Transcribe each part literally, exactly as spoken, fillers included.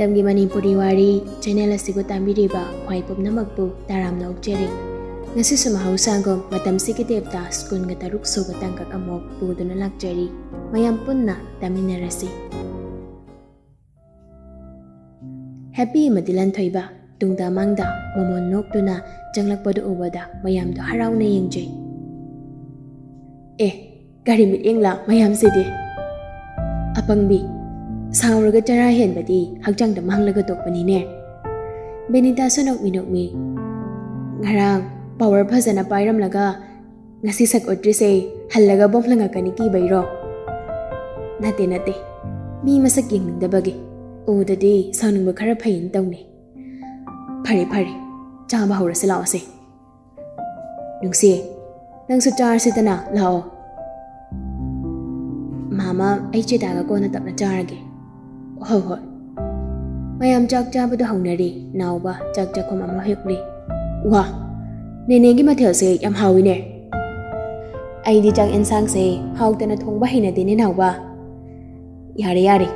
ꯃꯇꯝꯒꯤ ꯃꯅꯤꯄꯨꯔꯤ ꯋꯥꯔꯤ ꯆꯦꯅꯦꯜ ꯑꯁꯤꯕꯨ ꯇꯥꯕꯤꯔꯤꯕ ꯈ꯭ꯋꯥꯏ ꯄꯨꯝꯅꯃꯛꯄꯨ ꯇꯔꯥꯝꯅ ꯑꯣꯛꯆꯔꯤ꯫ ꯉꯁꯤꯁꯨ ꯃꯍꯧꯁꯥꯒꯨꯝ ꯃꯇꯝꯁꯤꯒꯤ ꯇꯦꯞꯇ ꯁ꯭ꯀꯨꯜꯒ ꯇꯔꯨꯛ ꯁꯨꯕ ꯇꯥꯡꯀꯛ ꯑꯃꯨꯛ ꯄꯨꯗꯨꯅ ꯂꯥꯛꯆꯔꯤ꯫ ꯃꯌꯥꯝ ꯄꯨꯟꯅ ꯇꯥꯃꯤꯟꯅꯔꯁꯤ꯫ ꯍꯦꯄꯤ ꯑꯃꯗꯤ ꯂꯟꯊꯣꯏꯕ ꯇꯨꯡꯗ ꯃꯥꯡꯗ ꯃꯣꯃꯣꯟ ꯅꯣꯛꯇꯨꯅ ꯆꯪꯂꯛꯄꯗꯨ ꯎꯕꯗ ꯃꯌꯥꯝꯗꯣ ꯍꯔꯥꯎꯅ ꯌꯦꯡꯖꯩ꯫ ꯑꯦ, ꯀꯔꯤ ꯃꯤꯠꯌꯦꯡꯂ ꯃꯌꯥꯝꯁꯤꯗꯤ? ꯑꯄꯪꯕꯤ, ꯁꯥꯎꯔꯒ ꯆꯔꯥ ꯍꯦꯟꯕꯗꯤ ꯍꯛꯆꯥꯡꯗ ꯃꯥꯡꯂꯒ ꯇꯣꯛꯄꯅꯤꯅꯦ꯫ ꯕꯦꯅꯤꯇꯥꯁꯨ ꯅꯣꯛꯃꯤ ꯅꯣꯛꯃꯤ, ꯉꯔꯥꯡ ꯄꯥꯋꯔ ꯐꯖꯅ ꯄꯥꯏꯔꯝꯂꯒ ꯉꯁꯤ ꯁꯛ ꯎꯠꯇ꯭ꯔꯤꯁꯦ ꯍꯜꯂꯒ ꯕꯣꯝ ꯂꯪꯉꯛꯀꯅꯤ ꯀꯤꯕꯩꯔꯣ? ꯅꯠꯇꯦ, ꯅꯠꯇꯦ, ꯃꯤ ꯃꯁꯛ ꯌꯦꯡꯅꯤꯡꯗꯕꯒꯤ꯫ ꯎꯗꯗꯤ ꯁꯥꯎꯅꯤꯡꯕ ꯈꯔ ꯐꯩꯅ ꯇꯧꯅꯤ꯫ ꯐꯔꯦ, ꯐꯔꯦ, ꯆꯥꯕ ꯍꯧꯔꯁꯤ ꯂꯥꯛꯑꯣꯁꯦ꯫ ꯅꯨꯡꯁꯤ, ꯅꯪꯁꯨ ꯆꯥꯔꯁꯤꯗꯅ, ꯂꯥꯛꯑꯣ꯫ ꯃꯥꯃ, ꯑꯩ ꯆꯦꯇꯥꯒ ꯀꯣꯟꯅ ꯇꯞꯅ ꯆꯥꯔꯒꯦ꯫ ꯍꯣꯏ, ꯍꯣꯏ꯫ ꯃꯌꯥꯝ ꯆꯥꯛ ꯆꯥꯕꯗ ꯍꯧꯅꯔꯤ꯫ ꯅꯥꯎꯕ ꯆꯥꯛ ꯆꯥꯛꯈꯨꯝ ꯑꯃ ꯍꯦꯛꯂꯤ꯫ ꯋꯥ, ꯅꯦꯅꯦꯒꯤ ꯃꯊꯦꯜꯁꯦ ꯌꯥꯝ ꯍꯥꯎꯋꯤꯅꯦ꯫ ꯑꯩꯗꯤ ꯆꯥꯛ ꯌꯦꯟꯁꯥꯡꯁꯦ ꯍꯥꯎꯇꯅ ꯊꯣꯡꯕ ꯍꯩꯅꯗꯦꯅꯦ, ꯅꯥꯎꯕ꯫ ꯌꯥꯔꯦ, ꯌꯥꯔꯦ꯫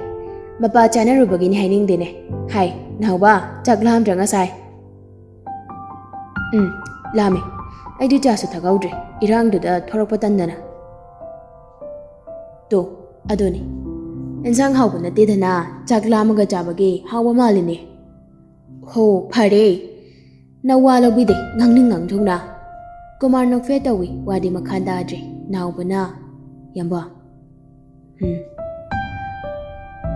ꯃꯄꯥ ꯆꯥꯅꯔꯨꯕꯒꯤꯅꯤ ꯍꯥꯏꯅꯤꯡꯗꯦꯅꯦ꯫ ꯍꯥꯏ, ꯅꯥꯎꯕ, ꯆꯥꯛ ꯂꯥꯝꯗ꯭ꯔꯥ ꯉꯁꯥꯏ? ꯎꯝ, ꯂꯥꯝꯃꯦ꯫ ꯑꯩꯗꯤ ꯆꯥꯁꯨ ꯊꯛꯍꯧꯗ꯭ꯔꯦ, ꯏꯔꯥꯡꯗꯨꯗ ꯊꯣꯔꯛꯄ ꯇꯟꯗꯅ꯫ ꯇꯣ, ꯑꯗꯨꯅꯤ꯫ ꯏꯟꯁꯥꯡ ꯍꯥꯎꯕ ꯅꯠꯇꯦꯗꯅ, ꯆꯥꯛ ꯂꯥꯝꯃꯒ ꯆꯥꯕꯒꯤ ꯍꯥꯎꯕ ꯃꯥꯜꯂꯤꯅꯦ꯫ ꯍꯣ, ꯐꯔꯦ꯫ ꯅꯋꯥ ꯂꯧꯕꯤꯗꯦ, ꯉꯥꯡꯅꯤꯡ ꯉꯥꯡꯊꯣꯛꯅ꯫ ꯀꯨꯃꯥꯔ ꯅꯣꯛꯐꯦꯠ ꯇꯧꯏ, ꯋꯥꯗꯤ ꯃꯈꯥ ꯇꯥꯗ꯭ꯔꯦ꯫ ꯅꯥꯎꯕꯅ, ꯌꯥꯝꯕ, ꯎꯝ꯫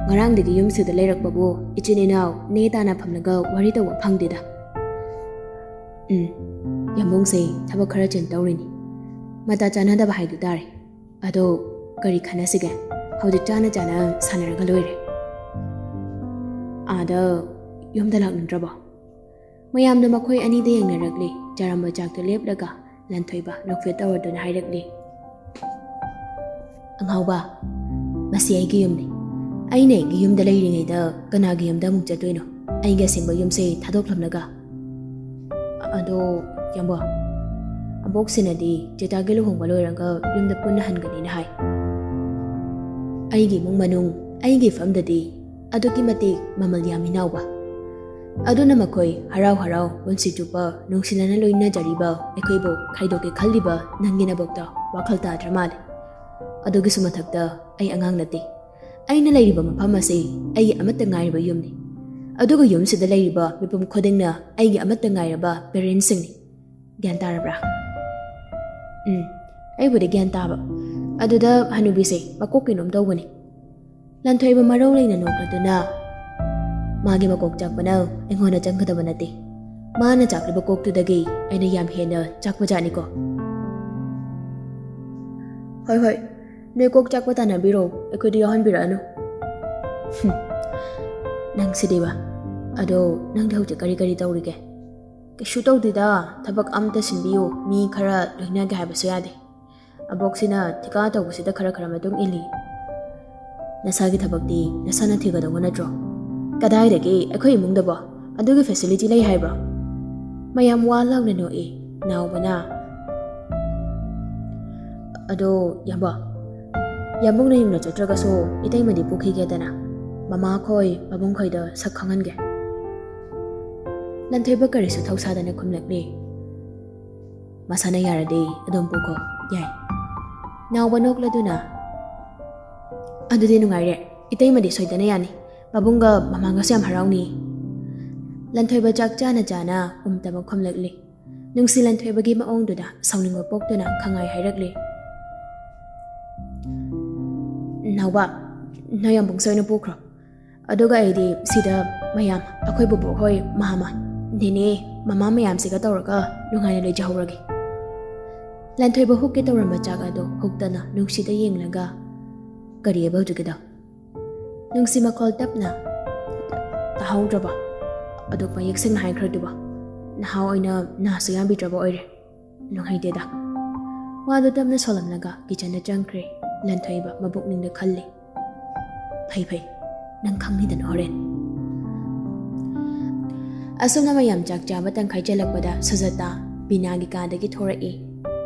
ꯉꯔꯥꯡꯗꯒꯤ ꯌꯨꯝꯁꯤꯗ ꯂꯩꯔꯛꯄꯕꯨ ꯏꯆꯤꯟ ꯏꯅꯥꯎ ꯅꯦ ꯇꯥꯅ ꯐꯝꯂꯒ ꯋꯥꯔꯤ ꯇꯧꯕ ꯐꯪꯗꯦꯗ꯫ ꯎꯝ, ꯌꯥꯝꯕꯨꯡꯁꯦ ꯊꯕꯛ ꯈꯔ ꯆꯤꯟ ꯇꯧꯔꯤꯅꯤ꯫ ꯃꯇꯥ ꯆꯥꯅꯗꯕ ꯍꯥꯏꯗꯨ ꯇꯥꯔꯦ꯫ ꯑꯗꯣ ꯀꯔꯤ ꯈꯟꯅꯁꯤꯒꯦ? ꯍꯧꯖꯤꯛ ꯆꯥꯅ ꯆꯥꯅ ꯁꯥꯟꯅꯔꯒ ꯂꯣꯏꯔꯦ꯫ ꯑꯥꯗ ꯌꯨꯝꯗ ꯂꯥꯛꯅꯤꯡꯗ꯭ꯔꯕꯣ? ꯃꯌꯥꯝꯅ ꯃꯈꯣꯏ ꯑꯅꯤꯗ ꯌꯦꯡꯅꯔꯛꯂꯤ꯫ ꯆꯥꯔꯝꯕ ꯆꯥꯛꯇ ꯂꯦꯞꯂꯒ ꯂꯟꯊꯣꯏꯕ ꯅꯣꯛꯐꯦꯠ ꯇꯧꯔꯗꯨꯅ ꯍꯥꯏꯔꯛꯂꯤ, "ꯑꯉꯥꯎꯕ, ꯃꯁꯤ ꯑꯩꯒꯤ ꯌꯨꯝꯅꯤ꯫ ꯑꯩꯅ ꯑꯩꯒꯤ ꯌꯨꯝꯗ ꯂꯩꯔꯤꯉꯩꯗ ꯀꯅꯥꯒꯤ ꯌꯨꯝꯗ ꯑꯃꯨꯛ ꯆꯠꯇꯣꯏꯅꯣ? ꯑꯩꯒꯤ ꯑꯁꯦꯡꯕ ꯌꯨꯝꯁꯦ ꯊꯥꯗꯣꯛꯂꯝꯂꯒ?" ꯑꯗꯣ, ꯌꯥꯝꯕ, ꯑꯕꯣꯛꯁꯤꯅꯗꯤ ꯆꯦꯇꯥꯒꯤ ꯂꯨꯍꯣꯡꯕ ꯂꯣꯏꯔꯒ ꯌꯨꯝꯗ ꯄꯨꯟꯅ ꯍꯟꯒꯅꯤꯅ ꯍꯥꯏ꯫ ꯑꯩꯒꯤ ꯏꯃꯨꯡ ꯃꯅꯨꯡ, ꯑꯩꯒꯤ ꯏꯐꯝꯗꯗꯤ ꯑꯗꯨꯛꯀꯤ ꯃꯇꯤꯛ ꯃꯃꯜ ꯌꯥꯝꯃꯤ ꯅꯥꯎꯕ꯫ ꯑꯗꯨꯅ ꯃꯈꯣꯏ ꯍꯔꯥꯎ ꯍꯔꯥꯎ ꯄꯨꯟꯁꯤ ꯆꯨꯞꯄ ꯅꯨꯡꯁꯤꯅꯅ ꯂꯣꯏꯅꯖꯔꯤꯕ ꯑꯩꯈꯣꯏꯕꯨ ꯈꯥꯏꯗꯣꯛꯀꯦ ꯈꯜꯂꯤꯕ ꯅꯪꯒꯤ ꯅꯕꯣꯛꯇ ꯋꯥꯈꯜ ꯇꯥꯗ꯭ꯔ ꯃꯥꯜꯂꯦ꯫ ꯑꯗꯨꯒꯤꯁꯨ ꯃꯊꯛꯇ ꯑꯩ ꯑꯉꯥꯡ ꯅꯠꯇꯦ꯫ ꯑꯩꯅ ꯂꯩꯔꯤꯕ ꯃꯐꯝ ꯑꯁꯤ ꯑꯩꯒꯤ ꯑꯃꯠꯇ ꯉꯥꯏꯔꯕ ꯌꯨꯝꯅꯤ꯫ ꯑꯗꯨꯒ ꯌꯨꯝꯁꯤꯗ ꯂꯩꯔꯤꯕ ꯃꯤꯄꯨꯝ ꯈꯨꯗꯤꯡꯅ ꯑꯩꯒꯤ ꯑꯃꯠꯇ ꯉꯥꯏꯔꯕ ꯄꯦꯔꯦꯟꯁꯁꯤꯡꯅꯤ꯫ ꯒ꯭ꯌꯥꯟ ꯇꯥꯔꯕ꯭ꯔꯥ? ꯎꯝ, ꯑꯩꯕꯨꯗꯤ ꯒ꯭ꯌꯥꯟ ꯇꯥꯕ꯫ ꯑꯗꯨꯗ ꯍꯅꯨꯕꯤꯁꯦ ꯃꯀꯣꯛ ꯀꯩꯅꯣꯝ ꯇꯧꯕꯅꯤ꯫ ꯂꯟꯊꯣꯏꯕ ꯃꯔꯧ ꯂꯩꯅ ꯅꯣꯛꯂꯗꯨꯅ, "ꯃꯥꯒꯤ ꯃꯀꯣꯛ ꯆꯥꯛꯄꯅ ꯑꯩꯉꯣꯟꯗ ꯆꯪꯒꯗꯕ ꯅꯠꯇꯦ꯫ ꯃꯥꯅ ꯆꯥꯛꯂꯤꯕ ꯀꯣꯛꯇꯨꯗꯒꯤ ꯑꯩꯅ ꯌꯥꯝ ꯍꯦꯟꯅ ꯆꯥꯛꯄ ꯖꯥꯠꯅꯤꯀꯣ꯫" "ꯍꯣꯏ, ꯍꯣꯏ, ꯅꯣꯏ ꯀꯣꯛ ꯆꯥꯛꯄ ꯇꯥꯟꯅꯕꯤꯔꯣ, ꯑꯩꯈꯣꯏꯗ ꯌꯥꯎꯍꯟꯕꯤꯔꯛꯑꯅꯨ꯫" ꯍꯨꯝ, ꯅꯪꯁꯤꯗꯤꯕ꯫ ꯑꯗꯣ ꯅꯪꯗꯤ ꯍꯧꯖꯤꯛ ꯀꯔꯤ ꯀꯔꯤ ꯇꯧꯔꯤꯒꯦ? "ꯀꯩꯁꯨ ꯇꯧꯗꯦꯗ, ꯊꯕꯛ ꯑꯝꯇ ꯁꯤꯟꯕꯤꯌꯨ, ꯃꯤ ꯈꯔ ꯂꯣꯏꯅꯒꯦ ꯍꯥꯏꯕꯁꯨ ꯌꯥꯗꯦ꯫ ꯑꯕꯣꯛꯁꯤꯅ ꯊꯤꯀꯥ ꯇꯧꯕꯁꯤꯗ ꯈꯔ ꯈꯔ ꯃꯇꯨꯡ ꯏꯜꯂꯤ꯫" "ꯅꯁꯥꯒꯤ ꯊꯕꯛꯇꯤ ꯅꯁꯥꯅ ꯊꯤꯒꯗꯧꯕ ꯅꯠꯇ꯭ꯔꯣ?" "ꯀꯗꯥꯏꯗꯒꯤ, ꯑꯩꯈꯣꯏ ꯏꯃꯨꯡꯗꯕꯣ ꯑꯗꯨꯒꯤ ꯐꯦꯁꯤꯂꯤꯇꯤ ꯂꯩ ꯍꯥꯏꯕ꯭ꯔꯣ?" ꯃꯌꯥꯝ ꯋꯥ ꯂꯥꯎꯅ ꯅꯣꯛꯏ꯫ ꯅꯥꯎꯕꯅ, "ꯑꯗꯣ ꯌꯥꯝꯕ, ꯌꯥꯝꯕꯨꯡ ꯅꯌꯨꯝꯗ ꯆꯠꯇ꯭ꯔꯒꯁꯨ ꯏꯇꯩꯃꯗꯤ ꯄꯨꯈꯤꯒꯦꯗꯅ, ꯃꯃꯥꯈꯣꯏ ꯄꯥꯕꯨꯡꯈꯣꯏꯗ ꯁꯛ ꯈꯪꯍꯟꯒꯦ꯫" ꯂꯟꯊꯣꯏꯕ ꯀꯔꯤꯁꯨ ꯊꯧꯁꯥꯗꯅ ꯈꯨꯝꯂꯛꯂꯤ꯫ "ꯃꯁꯥꯅ ꯌꯥꯔꯗꯤ ꯑꯗꯨꯝ ꯄꯨꯈꯣ, ꯌꯥꯏ꯫" ꯅꯥꯎꯕ ꯅꯣꯛꯂꯗꯨꯅ, "ꯑꯗꯨꯗꯤ ꯅꯨꯡꯉꯥꯏꯔꯦ, ꯏꯇꯩꯃꯗꯤ ꯁꯣꯏꯗꯅ ꯌꯥꯅꯤ, ꯄꯥꯕꯨꯡꯒ ꯃꯃꯥꯒꯁꯨ ꯌꯥꯝ ꯍꯔꯥꯎꯅꯤ꯫" ꯂꯟꯊꯣꯏꯕ ꯆꯥꯛ ꯆꯥꯅ ꯆꯥꯅ ꯎꯝꯇꯃꯛ ꯈꯨꯝꯂꯛꯂꯤ꯫ ꯅꯨꯡꯁꯤ ꯂꯟꯊꯣꯏꯕꯒꯤ ꯃꯑꯣꯡꯗꯨꯗ ꯁꯥꯎꯅꯤꯡꯕ ꯄꯣꯛꯇꯨꯅ ꯈꯪꯉꯥꯏ ꯍꯥꯏꯔꯛꯂꯤ꯫ "ꯅꯥꯎꯕ, ꯅꯣꯏ ꯌꯥꯝꯕꯨꯡꯁꯦ ꯑꯣꯏꯅ ꯄꯨꯈ꯭ꯔꯣ꯫ ꯑꯗꯨꯒ ꯑꯩꯗꯤ ꯁꯤꯗ ꯃꯌꯥꯝ, ꯑꯩꯈꯣꯏ ꯕꯨꯕꯣꯛ ꯍꯣꯏ, ꯃꯥꯃ, ꯅꯦꯅꯦ, ꯃꯃꯥ ꯃꯌꯥꯝꯁꯤꯒ ꯇꯧꯔꯒ ꯅꯨꯡꯉꯥꯏꯅ ꯂꯩꯖꯍꯧꯔꯒꯦ꯫" ꯂꯟꯊꯣꯏꯕ ꯍꯨꯛꯀꯦ ꯇꯧꯔꯝꯕ ꯆꯥꯛ ꯑꯗꯨ ꯍꯨꯛꯇꯅ ꯅꯨꯡꯁꯤꯗ ꯌꯦꯡꯂꯒ, "ꯀꯔꯤꯑꯕ ꯍꯧꯖꯤꯛꯀꯤꯗꯣ?" ꯅꯨꯡꯁꯤ ꯃꯈꯣꯜ ꯇꯞꯅ, "ꯇꯥꯍꯧꯗ꯭ꯔꯕꯣ? ꯑꯗꯨꯛ ꯃꯌꯦꯛ ꯁꯦꯡꯅ ꯍꯥꯏꯈ꯭ꯔꯗꯨꯕꯣ? ꯅꯍꯥ ꯑꯣꯏꯅ ꯅꯥꯁꯨ ꯌꯥꯟꯕꯤꯗ꯭ꯔꯕ ꯑꯣꯏꯔꯦ꯫ ꯅꯨꯡꯉꯥꯏꯇꯦꯗ꯫" ꯋꯥꯗꯨ ꯇꯞꯅ ꯁꯣꯜꯂꯝꯂꯒ ꯀꯤꯆꯟꯗ ꯆꯪꯈ꯭ꯔꯦ꯫ ꯂꯟꯊꯣꯏꯕ ꯃꯕꯨꯛꯅꯤꯡꯗ ꯈꯜꯂꯤ, "ꯐꯩ, ꯐꯩ, ꯅꯪ ꯈꯪꯅꯤꯗꯅ ꯍꯣꯔꯦꯟ꯫" ꯑꯁꯨꯝꯅ ꯃꯌꯥꯝ ꯆꯥꯛ ꯆꯥꯕ ꯇꯪꯈꯥꯏ ꯆꯜꯂꯛꯄꯗ ꯁꯨꯖꯇꯥ ꯕꯤꯅꯥꯒꯤ ꯀꯥꯗꯒꯤ ꯊꯣꯔꯛꯏ꯫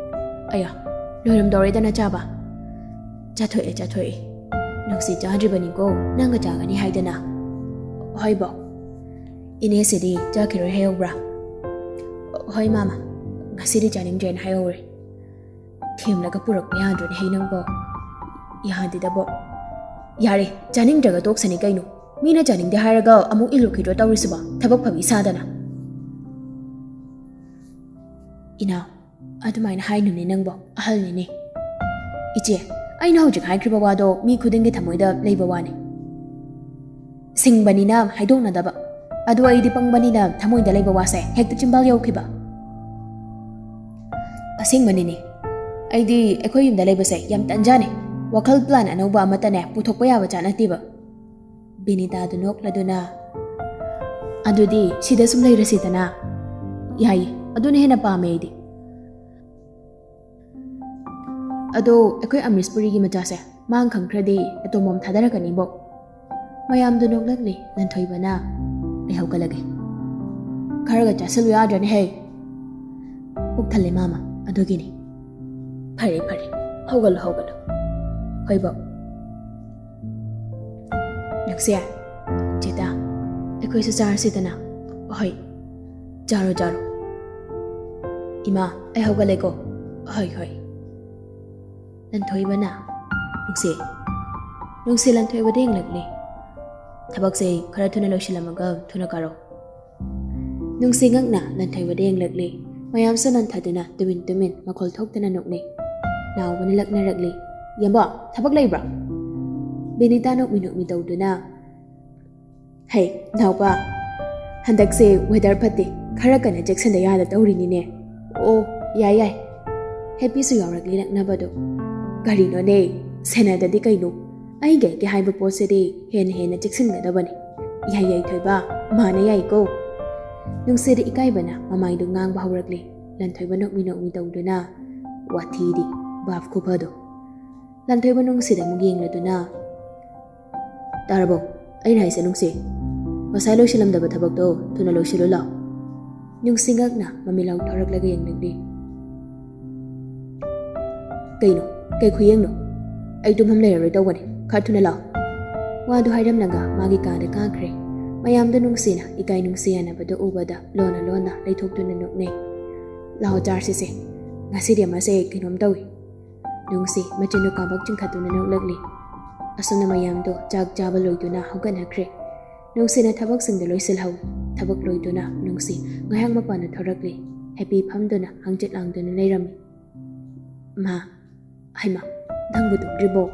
"ꯑꯌꯥ, ꯂꯣꯏꯔꯝꯗꯧꯔꯦꯗꯅ ꯆꯥꯕ?" "ꯆꯥꯊꯣꯛꯑꯦ, ꯆꯥꯊꯣꯛꯑꯦ꯫ ꯅꯨꯡꯁꯤ ꯆꯥꯗ꯭ꯔꯤꯕꯅꯤꯀꯣ, ꯅꯪꯒ ꯆꯥꯒꯅꯤ ꯍꯥꯏꯗꯅ꯫ ꯍꯣꯏ ꯕꯣꯛ꯫ ꯏꯅꯦꯁꯤꯗꯤ ꯆꯥꯈꯤꯔꯣꯏ ꯍꯥꯏꯍꯧꯕ꯭ꯔꯥ? ꯍꯣꯏ ꯃꯥꯃ, ꯉꯁꯤꯗꯤ ꯆꯥꯅꯤꯡꯗ꯭ꯔꯦꯅ ꯍꯥꯏꯍꯧꯔꯦ꯫ ꯊꯦꯝꯂꯒ ꯄꯨꯔꯛꯄ ꯌꯥꯗ꯭ꯔꯣꯅꯦ ꯍꯩ ꯅꯪꯕꯣ? ꯌꯥꯗꯦꯗ ꯕꯣꯛ꯫ ꯌꯥꯔꯦ, ꯆꯥꯅꯤꯡꯗ꯭ꯔꯒ ꯇꯣꯛꯁꯅꯤ ꯀꯩꯅꯣ꯫ ꯃꯤꯅ ꯆꯥꯅꯤꯡꯗꯦ ꯍꯥꯏꯔꯒ ꯑꯃꯨꯛ ꯏꯜꯂꯨꯈꯤꯗ꯭ꯔꯣ ꯇꯧꯔꯤꯁꯤꯕꯣ? ꯊꯕꯛ ꯐꯕꯤ ꯁꯥꯗꯅ꯫ ꯏꯅꯥꯎ, ꯑꯗꯨꯃꯥꯏꯅ ꯍꯥꯏꯅꯨꯅꯦ ꯅꯪꯕꯣ, ꯑꯍꯜꯅꯤꯅꯦ꯫ ꯏꯆꯦ, ꯑꯩꯅ ꯍꯧꯖꯤꯛ ꯍꯥꯏꯈ꯭ꯔꯤꯕ ꯋꯥꯗꯣ ꯃꯤ ꯈꯨꯗꯤꯡꯒꯤ ꯊꯃꯣꯏꯗ ꯂꯩꯕ ꯋꯥꯅꯤ꯫ ꯁꯤꯡꯕꯅꯤꯅ ꯍꯥꯏꯗꯣꯛꯅꯗꯕ꯫ ꯑꯗꯣ ꯑꯩꯗꯤ ꯄꯪꯕꯅꯤꯅ ꯊꯃꯣꯏꯗ ꯂꯩꯕ ꯋꯥꯁꯦ ꯍꯦꯛꯇ ꯆꯤꯝꯕꯥꯜ ꯌꯧꯈꯤꯕ꯫ ꯑꯁꯦꯡꯕꯅꯤꯅꯦ꯫ ꯑꯩꯗꯤ ꯑꯩꯈꯣꯏ ꯌꯨꯝꯗ ꯂꯩꯕꯁꯦ ꯌꯥꯝ ꯇꯟꯖꯥꯅꯤ꯫ ꯋꯥꯈꯜ ꯄ꯭ꯂꯥꯟ ꯑꯅꯧꯕ ꯑꯃꯠꯇꯅꯦ ꯄꯨꯊꯣꯛꯄ ꯌꯥꯕ ꯖꯥꯠ ꯅꯠꯇꯦꯕ꯫ ꯕꯤꯅꯤꯇꯥꯗꯨ ꯅꯣꯛꯂꯗꯨꯅ, "ꯑꯗꯨꯗꯤ ꯁꯤꯗ ꯁꯨꯝ ꯂꯩꯔꯁꯤꯗꯅ?" "ꯌꯥꯏꯌꯦ, ꯑꯗꯨꯅ ꯍꯦꯟꯅ ꯄꯥꯝꯃꯦ ꯑꯩꯗꯤ꯫ ꯑꯗꯣ ꯑꯩꯈꯣꯏ ꯑꯃꯔꯤꯁꯄꯨꯔꯤꯒꯤ ꯃꯆꯥꯁꯦ ꯃꯥꯡ ꯈꯪꯈ꯭ꯔꯗꯤ ꯑꯇꯣꯝꯕꯝ ꯊꯥꯗꯔꯛꯀꯅꯤꯕꯣ?" ꯃꯌꯥꯝꯗꯨ ꯅꯣꯛꯂꯛꯂꯤ꯫ ꯂꯟꯊꯣꯏꯕꯅ, "ꯑꯩ ꯍꯧꯒꯠꯂꯒꯦ꯫ ꯈꯔꯒ ꯆꯥꯁꯤꯜꯂꯨ ꯌꯥꯗ꯭ꯔꯅꯦ ꯍꯦ?" "ꯄꯨꯛ ꯊꯜꯂꯦ ꯃꯥꯃ, ꯑꯗꯨꯒꯤꯅꯤ꯫" "ꯐꯔꯦ ꯐꯔꯦ, ꯍꯧꯒꯠꯂꯣ ꯍꯧꯒꯠꯂꯣ꯫" "ꯍꯣꯏ ꯕꯣꯛ꯫" "ꯅꯨꯡꯁꯤ, ꯆꯦꯇꯥ, ꯑꯩꯈꯣꯏꯁꯨ ꯆꯥꯔꯁꯤꯗꯅ?" "ꯍꯣꯏ, ꯆꯥꯔꯣ ꯆꯥꯔꯣ꯫" "ꯏꯃꯥ, ꯑꯩ ꯍꯧꯒꯠꯂꯦꯀꯣ꯫" "ꯍꯣꯏ ꯍꯣꯏ꯫" ꯂꯟꯊꯣꯏꯕꯅ, "ꯅꯨꯡꯁꯤ꯫" ꯅꯨꯡꯁꯤ ꯂꯟꯊꯣꯏꯕꯗ ꯌꯦꯡꯂꯛꯂꯤ꯫ "ꯊꯕꯛꯁꯦ ꯈꯔ ꯊꯨꯅ ꯂꯣꯏꯁꯤꯜꯂꯝꯃꯒ ꯊꯨꯅ ꯀꯥꯔꯣ꯫" ꯅꯨꯡꯁꯤ ꯉꯛꯅ ꯂꯟꯊꯣꯏꯕꯗ ꯌꯦꯡꯂꯛꯂꯤ꯫ ꯃꯌꯥꯝꯁꯨ ꯅꯟꯊꯗꯨꯅ ꯇꯨꯃꯤꯟ ꯇꯨꯃꯤꯟ ꯃꯈꯣꯜ ꯊꯣꯛꯇꯅ ꯅꯣꯛꯅꯩ꯫ ꯅꯥꯎꯕꯅ ꯂꯛꯅꯔꯛꯂꯤ, "ꯌꯦꯝꯕꯣ, ꯊꯕꯛ ꯂꯩꯕ꯭ꯔꯣ?" ꯕꯤꯅꯤꯇꯥ ꯅꯣꯛꯃꯤ ꯅꯣꯛꯃꯤ ꯇꯧꯗꯨꯅ, "ꯍꯩ, ꯅꯥꯎꯕ, ꯍꯟꯗꯛꯁꯦ ꯋꯦꯗꯔ ꯐꯠꯇꯦ, ꯈꯔ ꯀꯟꯅ ꯆꯦꯛꯁꯤꯟꯗ ꯌꯥꯗ ꯇꯧꯔꯤꯅꯤꯅꯦ꯫" "ꯑꯣ, ꯌꯥꯏ ꯌꯥꯏ꯫" ꯍꯦꯄꯤꯁꯨ ꯌꯥꯎꯔꯛꯂꯤ ꯅꯛꯅꯕꯗꯣ꯫ "ꯀꯔꯤꯅꯣꯅꯦ, ꯁꯦꯟꯅꯗꯗꯤ ꯀꯩꯅꯣ? ꯑꯩꯒꯤ ꯑꯩꯒꯤ ꯍꯥꯏꯕ ꯄꯣꯠꯁꯤꯗꯤ ꯍꯦꯟꯅ ꯍꯦꯟꯅ ꯆꯦꯛꯁꯤꯟꯒꯗꯕꯅꯤ꯫ ꯌꯥꯏ ꯌꯥꯏ ꯊꯣꯏꯕ, ꯃꯥꯅ ꯌꯥꯏꯀꯣ꯫" ꯅꯨꯡꯁꯤꯗ ꯏꯀꯥꯏꯕꯅ ꯃꯃꯥꯏꯗꯨ ꯉꯥꯡꯕ ꯍꯧꯔꯛꯂꯤ꯫ ꯂꯟꯊꯣꯏꯕ ꯅꯣꯛꯃꯤ ꯅꯣꯛꯃꯤ ꯇꯧꯗꯨꯅ, "ꯋꯥꯊꯤꯗꯤ, ꯚꯥꯞ ꯈꯨꯐꯗꯣ꯫" ꯂꯟꯊꯣꯏꯕ ꯅꯨꯡꯁꯤꯗ ꯑꯃꯨꯛ ꯌꯦꯡꯂꯗꯨꯅ, "ꯇꯥꯔꯕꯣ ꯑꯩꯅ ꯍꯥꯏꯁꯦ ꯅꯨꯡꯁꯤ? ꯉꯁꯥꯏ ꯂꯣꯏꯁꯤꯜꯂꯝꯗꯕ ꯊꯕꯛꯇꯣ ꯊꯨꯅ ꯂꯣꯏꯁꯤꯜꯂꯨ ꯂꯥꯎ꯫" ꯅꯨꯡꯁꯤ ꯉꯛꯅ ꯃꯃꯤꯠ ꯂꯥꯎꯊꯣꯔꯛꯂꯒ ꯌꯦꯡꯂꯛꯂꯤ꯫ "ꯀꯩꯅꯣ? ꯀꯩ ꯈꯨꯌꯦꯡꯅꯣ? ꯑꯩ ꯇꯨꯝꯐꯝ ꯂꯩꯔꯔꯣꯏ ꯇꯧꯕꯅꯤ꯫ ꯈꯔ ꯊꯨꯅ ꯂꯥꯛꯑꯣ꯫ ꯋꯥꯗꯨ ꯍꯥꯏꯔꯝꯂꯒ ꯃꯥꯒꯤ ꯀꯥꯗ ꯀꯥꯈ꯭ꯔꯦ꯫ ꯃꯌꯥꯝꯗꯨ ꯅꯨꯡꯁꯤꯅ ꯏꯀꯥꯏ ꯅꯨꯡꯁꯤ ꯌꯥꯅꯕꯗꯨ ꯎꯕꯗ ꯂꯣꯟꯅ ꯂꯣꯟꯅ ꯂꯩꯊꯣꯛꯇꯨꯅ ꯅꯣꯛꯅꯩ꯫ "ꯂꯥꯛꯑꯣ ꯆꯥꯔꯁꯤꯁꯦ꯫ ꯉꯁꯤꯗꯤ ꯑꯃꯁꯦ ꯀꯩꯅꯣꯝ ꯇꯧꯏ"꯫ ꯅꯨꯡꯁꯤ ꯃꯆꯤꯟꯗꯨ ꯀꯥꯕꯛ ꯆꯤꯡꯈꯠꯇꯨꯅ ꯅꯣꯛꯂꯛꯂꯤ꯫ ꯑꯁꯨꯝꯅ ꯃꯌꯥꯝꯗꯣ ꯆꯥꯛ ꯆꯥꯕ ꯂꯣꯏꯗꯨꯅ ꯍꯧꯒꯠꯅꯈ꯭ꯔꯦ꯫ ꯅꯨꯡꯁꯤꯅ ꯊꯕꯛꯁꯤꯡꯗꯨ ꯂꯣꯏꯁꯤꯜꯍꯧꯏ꯫ ꯊꯕꯛ ꯂꯣꯏꯗꯨꯅ ꯅꯨꯡꯁꯤ ꯉꯥꯏꯍꯥꯛ ꯃꯄꯥꯟꯗ ꯊꯣꯔꯛꯂꯤ꯫ ꯍꯦꯄꯤ ꯐꯝꯗꯨꯅ ꯍꯪꯆꯤꯠ ꯂꯥꯡꯗꯨꯅ ꯂꯩꯔꯝꯃꯤ꯫ "ꯃꯥ, ꯍꯩꯃꯥ, ꯅꯪꯕꯨ ꯇꯨꯝꯗ꯭ꯔꯤꯕꯣ?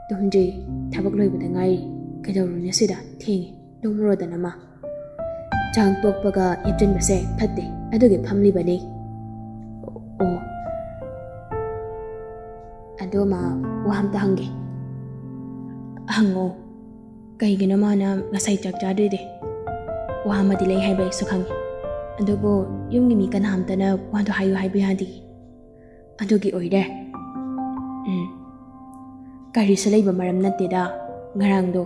ꯇꯨꯝꯗ꯭ꯔꯤ, ꯊꯕꯛ ꯂꯣꯏꯕꯗ ꯉꯥꯏꯔꯤ꯫ ꯀꯩꯗꯧꯔꯨꯅꯤ ꯁꯤꯗ? ꯊꯦꯡꯉꯤ, ꯇꯨꯝꯃꯨꯔꯣꯗꯅ ꯃꯥ꯫ ꯆꯥꯛ ꯇꯣꯛꯄꯒ ꯍꯤꯞꯆꯤꯟꯕꯁꯦ ꯐꯠꯇꯦ, ꯑꯗꯨꯒꯤ ꯐꯝꯂꯤꯕꯅꯤ"꯫ "ꯑꯣ, ꯑꯗꯣ ꯃꯥ, ꯋꯥ ꯑꯝꯇ ꯍꯪꯒꯦ"꯫ "ꯍꯪꯉꯣ"꯫ "ꯀꯩꯒꯤꯅꯣ ꯃꯥꯅ ꯉꯁꯥꯏ ꯆꯥꯛ ꯆꯥꯗ꯭ꯔꯤꯗꯤ? ꯋꯥ ꯑꯃꯗꯤ ꯂꯩ ꯍꯥꯏꯕ ꯑꯩꯁꯨ ꯈꯪꯉꯤ꯫ ꯑꯗꯨꯕꯨ ꯌꯨꯝꯒꯤ ꯃꯤ ꯀꯅꯥꯝꯇꯅ ꯋꯥꯗꯣ ꯍꯥꯏꯌꯨ ꯍꯥꯏꯕ ꯌꯥꯗꯦ"꯫ "ꯑꯗꯨꯒꯤ ꯑꯣꯏꯔꯦ"꯫ "ꯎꯝ, ꯀꯔꯤꯁꯨ ꯂꯩꯕ ꯃꯔꯝ ꯅꯠꯇꯦꯗ꯫ ꯉꯔꯥꯡꯗꯣ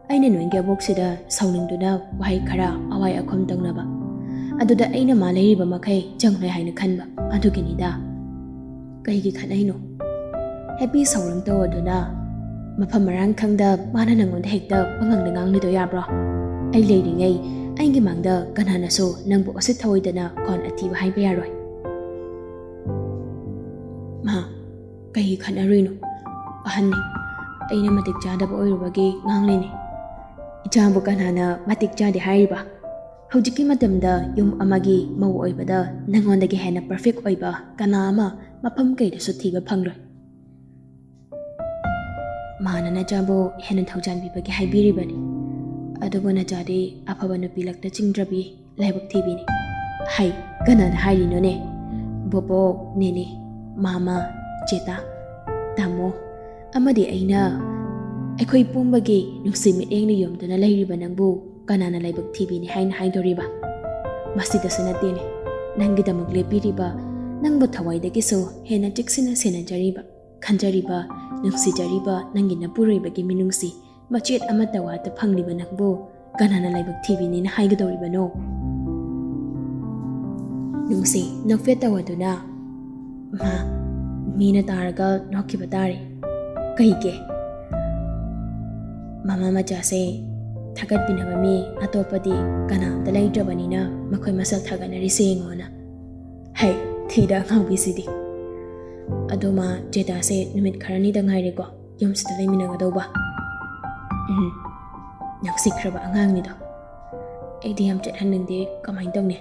ꯑꯩꯅ ꯅꯣꯏꯒꯤ ꯑꯕꯣꯛꯁꯤꯗ ꯁꯥꯎꯅꯤꯡꯗꯨꯅ ꯋꯥꯍꯩ ꯈꯔ ꯑꯋꯥꯏ ꯑꯈꯨꯝ ꯇꯧꯅꯕ, ꯑꯗꯨꯗ ꯑꯩꯅ ꯃꯥ ꯂꯩꯔꯤꯕ ꯃꯈꯩ ꯆꯪꯂꯣꯏ ꯍꯥꯏꯅ ꯈꯟꯕ, ꯑꯗꯨꯒꯤꯅꯤꯗ"꯫ "ꯀꯩꯒꯤ ꯈꯠꯅꯩꯅꯣ?" "ꯍꯦꯄꯤ ꯁꯥꯎꯔꯝ ꯇꯧꯗꯨꯅ ꯃꯐꯝ ꯃꯔꯥꯡ ꯈꯪꯗ ꯃꯥꯅ ꯅꯪꯉꯣꯟꯗ ꯍꯦꯛꯇ ꯄꯉꯥꯡꯗ ꯉꯥꯡꯂꯤꯗꯣ ꯌꯥꯕ꯭ꯔꯣ? ꯑꯩ ꯂꯩꯔꯤꯉꯩ ꯑꯩꯒꯤ ꯃꯥꯡꯗ ꯀꯅꯥꯅꯁꯨ ꯅꯪꯕꯨ ꯎꯁꯤꯠ ꯊꯑꯣꯏꯗꯅ ꯈꯣꯟ ꯑꯊꯤꯕ ꯍꯥꯏꯕ ꯌꯥꯔꯣꯏ"꯫ "ꯃꯥ, ꯀꯩꯒꯤ ꯈꯠꯅꯔꯨꯏꯅꯣ? ꯑꯍꯟꯅꯤ꯫ ꯑꯩꯅ ꯃꯇꯤꯛ ꯆꯥꯗꯕ ꯑꯣꯏꯔꯨꯕꯒꯤ ꯉꯥꯡꯂꯤꯅꯤ"꯫ "ꯏꯆꯥꯕꯨ ꯀꯅꯥꯅ ꯃꯇꯤꯛ ꯆꯥꯗꯦ ꯍꯥꯏꯔꯤꯕ? ꯍꯧꯖꯤꯛꯀꯤ ꯃꯇꯝꯗ ꯌꯨꯝ ꯑꯃꯒꯤ ꯃꯧ ꯑꯣꯏꯕꯗ ꯅꯪꯉꯣꯟꯗꯒꯤ ꯍꯦꯟꯅ ꯄꯔꯐꯦꯛ ꯑꯣꯏꯕ ꯀꯅꯥ ꯑꯃ ꯃꯐꯝ ꯀꯩꯗꯁꯨ ꯊꯤꯕ ꯐꯪꯂꯣꯏ"꯫ "ꯃꯥꯅ ꯅꯆꯥꯕꯨ ꯍꯦꯟꯅ ꯊꯧꯖꯥꯟꯕꯤꯕꯒꯤ ꯍꯥꯏꯕꯤꯔꯤꯕꯅꯤ꯫ ꯑꯗꯨꯕꯨ ꯅꯆꯥꯗꯤ ꯑꯐꯕ ꯅꯨꯄꯤ ꯂꯛꯇ ꯆꯤꯡꯗ꯭ꯔꯕꯤ ꯂꯥꯏꯕꯛ ꯊꯤꯕꯤꯅꯤ"꯫ "ꯍꯩ, ꯀꯅꯥꯅ ꯍꯥꯏꯔꯤꯅꯣꯅꯦ? ꯕꯣꯕꯣꯛ, ꯅꯦꯅꯦ, ꯃꯥꯃ, ꯆꯦꯇꯥ, ꯇꯥꯃꯣ, ꯑꯃꯗꯤ ꯑꯩꯅ, ꯑꯩꯈꯣꯏ ꯄꯨꯝꯕꯒꯤ ꯅꯨꯡꯁꯤ ꯃꯤꯠꯌꯦꯡꯅ ꯌꯣꯝꯗꯨꯅ ꯂꯩꯔꯤꯕ ꯅꯪꯕꯨ ꯀꯅꯥꯅ ꯂꯥꯏꯕꯛ ꯊꯤꯕꯤꯅꯤ ꯍꯥꯏꯅ ꯍꯥꯏꯗꯣꯔꯤꯕ? ꯃꯁꯤꯗꯁꯨ ꯅꯠꯇꯦꯅꯦ, ꯅꯪꯒꯤꯗꯃꯛ ꯂꯦꯞꯄꯤꯔꯤꯕ, ꯅꯪꯕꯨ ꯊꯋꯥꯏꯗꯒꯤꯁꯨ ꯍꯦꯟꯅ ꯆꯦꯛꯁꯤꯟꯅ ꯁꯦꯟꯅꯖꯔꯤꯕ, ꯈꯟꯖꯔꯤꯕ, ꯅꯨꯡꯁꯤꯖꯔꯤꯕ ꯅꯪꯒꯤ ꯅꯄꯨꯔꯣꯏꯕꯒꯤ ꯃꯤꯅꯨꯡꯁꯤ ꯃꯆꯦꯠ ꯑꯃꯠꯇ ꯋꯥꯠꯇ ꯐꯪꯂꯤꯕ ꯅꯪꯕꯨ ꯀꯅꯥꯅ ꯂꯥꯏꯕꯛ ꯊꯤꯕꯤꯅꯤꯅ ꯍꯥꯏꯒꯗꯧꯔꯤꯕꯅꯣ?" ꯅꯨꯡꯁꯤ ꯅꯣꯛꯐꯦꯠ ꯇꯧꯗꯨꯅ, "ꯃꯥ, ꯃꯤꯅ ꯇꯥꯔꯒ ꯅꯣꯛꯈꯤꯕ ꯇꯥꯔꯦ"꯫ "ꯀꯩꯒꯤ? ꯃꯃꯥ ꯃꯆꯥꯁꯦ ꯊꯥꯒꯠꯄꯤꯅꯕ ꯃꯤ ꯑꯇꯣꯞꯄꯗꯤ ꯀꯅꯥꯝꯇ ꯂꯩꯇ꯭ꯔꯕꯅꯤꯅ ꯃꯈꯣꯏ ꯃꯁꯛ ꯊꯥꯒꯠꯅꯔꯤꯁꯦ ꯌꯦꯡꯉꯣꯅ꯫ ꯍꯩ, ꯊꯤꯗ ꯑꯉꯥꯎꯕꯤꯁꯤꯗꯤ꯫ ꯑꯗꯣ ꯃꯥ, ꯆꯦꯇꯥꯁꯦ ꯅꯨꯃꯤꯠ ꯈꯔꯅꯤꯗ ꯉꯥꯏꯔꯦꯀꯣ ꯌꯨꯝꯁꯤꯗ ꯂꯩꯃꯤꯟꯅꯒꯗꯧꯕ꯫ ꯎꯝ, ꯅꯨꯡꯁꯤꯈ꯭ꯔꯕ ꯑꯉꯥꯡꯅꯤꯗꯣ꯫ ꯑꯩꯗꯤ ꯌꯥꯝ ꯆꯠꯍꯟꯅꯤꯡꯗꯦ, ꯀꯃꯥꯏꯅ ꯇꯧꯅꯤ?